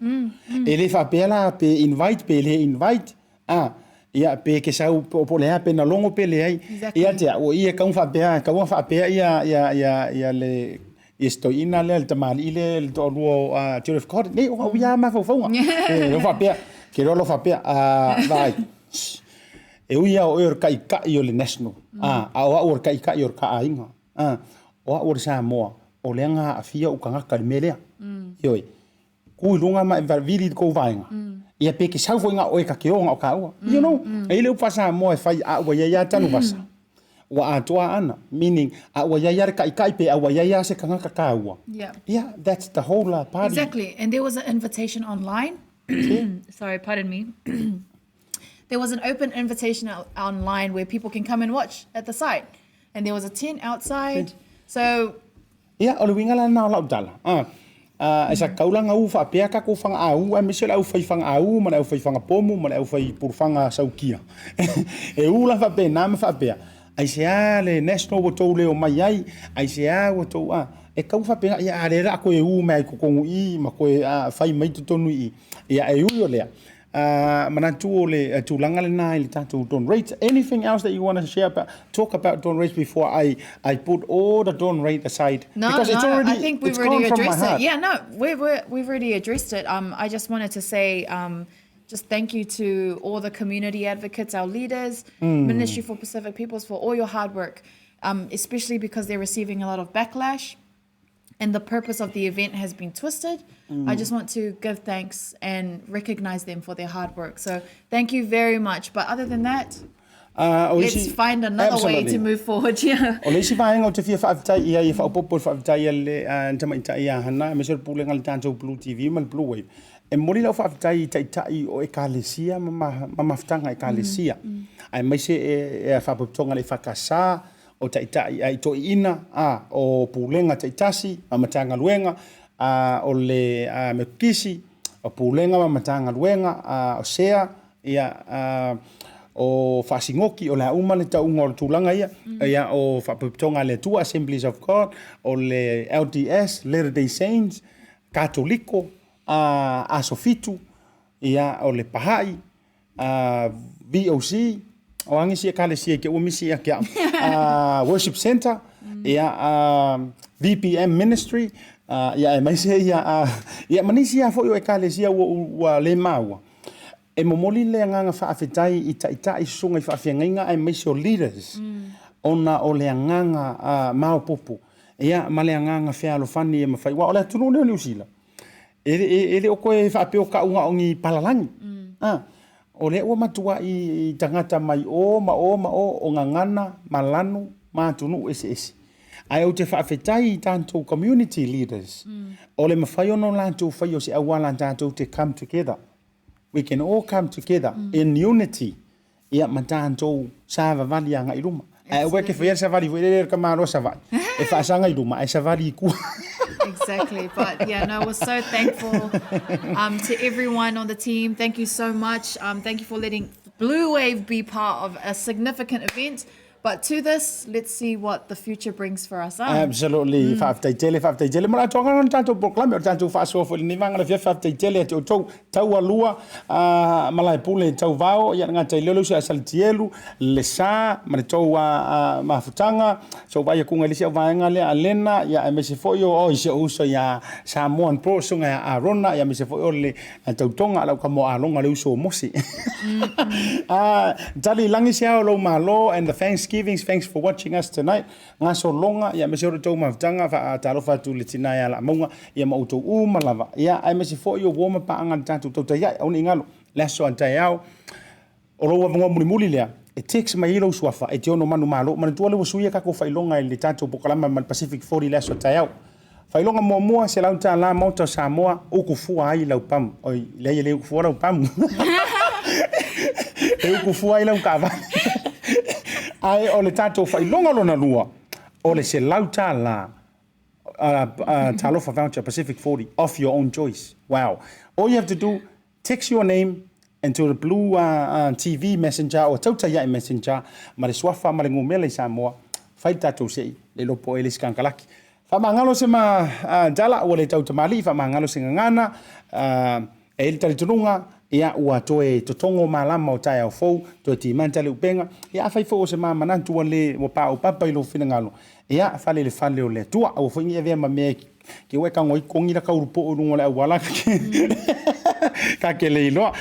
E le faapea la pe invite pe le invite, a, ia, pe ke sau, po, po o le a, pe na logo pe leai. Exactly. Ia te au, o i e kau faapea, kau a faapea ia, ia, ia, ia le, ia si toeaina lea, le tamalii lea, le toalua o uh, Joseph Cotton. Nei, o au ia mafaufauga. E, o faapea, ke loa lo faapea, a, vaai, e ui a o oe o le kaikai o le National, a, a o au o le kaikai o le kaaiga, a, o au o le Samoa, o lea na aafia ou tagata i le mea lea. Ioe, ku i luga ma e vili i le kou vaega, ia pe ke sau foi na o oe ka ke o na o kāua. You know, e i le upu faa-Samoa e fai a ua iai a tanuvasa, ua atoa ana, meaning, a ua iai a le kaikai pe a ua iai a se tagata kāua. Yeah. Yeah, that's the whole party. Exactly. And there was an invitation online. Sorry, pardon me. There was an open invitation online where people can come and watch at the site. And there was a tent outside. So Ia, o le uiga la lena o lau tala. A, a, e sa kaulaga u faapea kakou fagaau, aemaise o le aufai fagaau ma le aufai fagapomu ma le aufai pulufaga saukia. E u la faapena ma faapea, aisea le national ua tou le omai ai, aisea ua tou, a, e kau faapena, ia, a lea o le a toe u mai ai i totonu i i ma toe, a, fai mai totonu i i. Ia, e ui o lea, A manatu o le tulaga lena i le tatou dawn raids. Anything else that you want to share about, talk about dawn raids before I, I put all the dawn raid aside? No, Because no, it's already, I think we've it's already gone from my addressed it. heart. Yeah, no, we've, we've already addressed it. I just wanted to say just thank you to all the community advocates, our leaders, Ministry for Pacific Peoples, for all your hard work, especially because they're receiving a lot of backlash and the purpose of the event has been twisted. I just want to give thanks and recognize them for their hard work. So thank you very much. But other than that, o let's isi, find another way absolutely. to move forward. Yeah. O le isi vaega ou te fia faafetai i ai e faaopoopo i le faafetai a le tamaitai ia Hana aemaise o le pulega a le tatou Blue TV ma le Blue Wave. E momoli lau faafetai i taitai o Ekalesia ma mafutaga Ekalesia, aemaise e Faalapotopotoga a le EFKS, o taitai ai toeaiina, a, o pulega taitasi ma Matagaluega, a, o le Metotisi, o pulega ma Matagaluega, a, o sea, ia, a, o Faasinoki, o le a uma le tauga o le tulaga ia, ia, o Faalapotopotoga a le Atua, Assemblies of God, o le LDS, Latter Day Saints, Katoliko, a, Aso Fitu, ia, o le Paha'i, a, VOC, o a nisi ekalesia i te ua misi ia te au, a, Worship Center, ia, a, VPM Ministry, a, ia, aemaise ia, a, ia, ma nisi lava foi o ekalesia ua, ua le maua. E momoli le agaga faafetai i taitai susuga i faafeagaiga aemaise o leaders, ona o le agaga a, maopoopo, ia, ma le agaga fealofani e mafai, aua o le atunuu lenei o Niu Sila, E, e, e le o koe faapea o ka'u na o ni palalagi. A, o lea ua matua'i tagata mai ō ma ō ma ō o gagana ma lanu ma atunuu eseese. Ae ou te faafetai i tatou community leaders, o le mafai ona o latou faia o se auala tatou te come together. We can all come together in unity ia ma tatou savavali agai i luma. Ae aua e te faia le savali foi lele e le tamaloa Savaii, e faasaga i luma ae savali i tua. Exactly. But yeah, no, we're so thankful to everyone on the team. Thank you so much. Thank you for letting Bluewave be part of a significant event. But to this, let's see what the future brings for us. Ah. Absolutely. Faafetai tele, faafetai tele. Mo le atoaga o le tatou polokalame, o le tatou faasoa foi i lenei vaega o le afiafi, faafetai tele ia te outou. Taualua, a, Malaepule, Tauvao, ia le gata i lea o le uso ia Salitielu, le Sa, ma le tou a, a, mafutaga, so vaai atu i le isi au vaega lea a Lena, ia aemaise foi o, oi, si ou uso ia Samoan Pro, susuga ia Arona, ia aemaise foi o le tautoga a lau tama o Alonga le uso o Mose. A, tali i lagi se ao o lou malo and the thanksgivings, thanks for watching us tonight. Gasologa, ia aemaise o le tou mafutaga, faatalofa atu i le tina ia Laamauga, ia ma outou uma lava, ia aemaise foi o uo ma paaga a le tatou tautai ae, aua ne i galo, le aso a taeao, o lou avanoa mulimuli lea, e text mai ai lou suafa e te ono manumalo. Manatua lea ua suia tatou faailoga i le tatou polokalama ma le Pacific 40 i le aso a taeao. Faailoga muamua, $100 Maota o Samoa, uku fua ai lau pamu. Oi, leai e le uku fua lau pamu. E uku fua ai lau taavale. Ae o le tatou faailoga lona lua, o le $100 Talofa Voucher Pacific 40 off your own choice. Wow. All you have to do, text your name into the blue TV messenger or Tautai Ae messenger ma le suafa ma le numera i Samoa. Fai le tatou se'i, le iloa po o ai le isi kakalaki. Faamagalo se ma tala ua le tautamalii, faamagalo se gagana, e i ai le talitonuga, ia ua toe totogo malama o taeao fou, toe timata le upega. Ia afai foi o se ma manatu ua le ua paopapa i lou finagalo, ia fale i le fale o le Atua. Aua foi ne i avea ma mea ke ua e tago ai kogi la kaulu po'o i luga o le auala ka ke le iloa.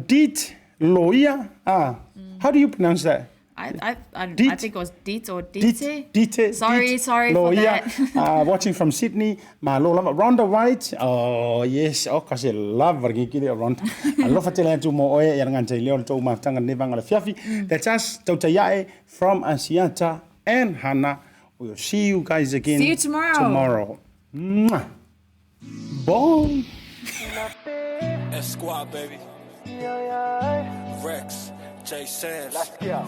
Dit Loia, how do you pronounce that? I think it was Dit or Dite. Dite. Sorry, Dite, sorry for Loia, that. Watching from Sydney. Malo lava. Rhonda White. Oh, yes. Oh, kasi lava ke kile Rhonda. Alofa tele atu mo oe ia nganta i leo le tou mafutanga ne vanga le fiafi. That's us, Tautaiae from Asiata and Hannah. We'll see you guys again. See you tomorrow. Tomorrow. Mwah. Bye. S Squad, baby. Rex, J Samms. Let's go.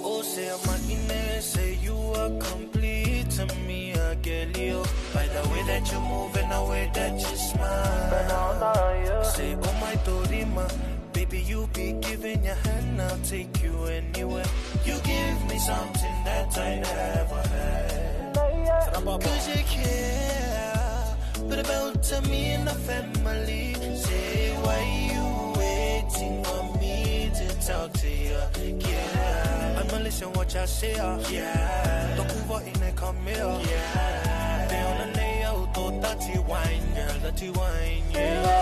Oh, say I'm say you are complete to me, I get you. By the way that you move and the way that you smile. Say, oh my Dorima, baby, you be giving your hand, I'll take you anywhere. You give me something that I never had. Cause you care, but about to me and the family. Say, why you waiting for me to talk to you? Yeah, I'ma listen what you say. Yeah, don't over in the come here. Yeah, they on the nail, to dirty wine, girl, dirty wine. Yeah.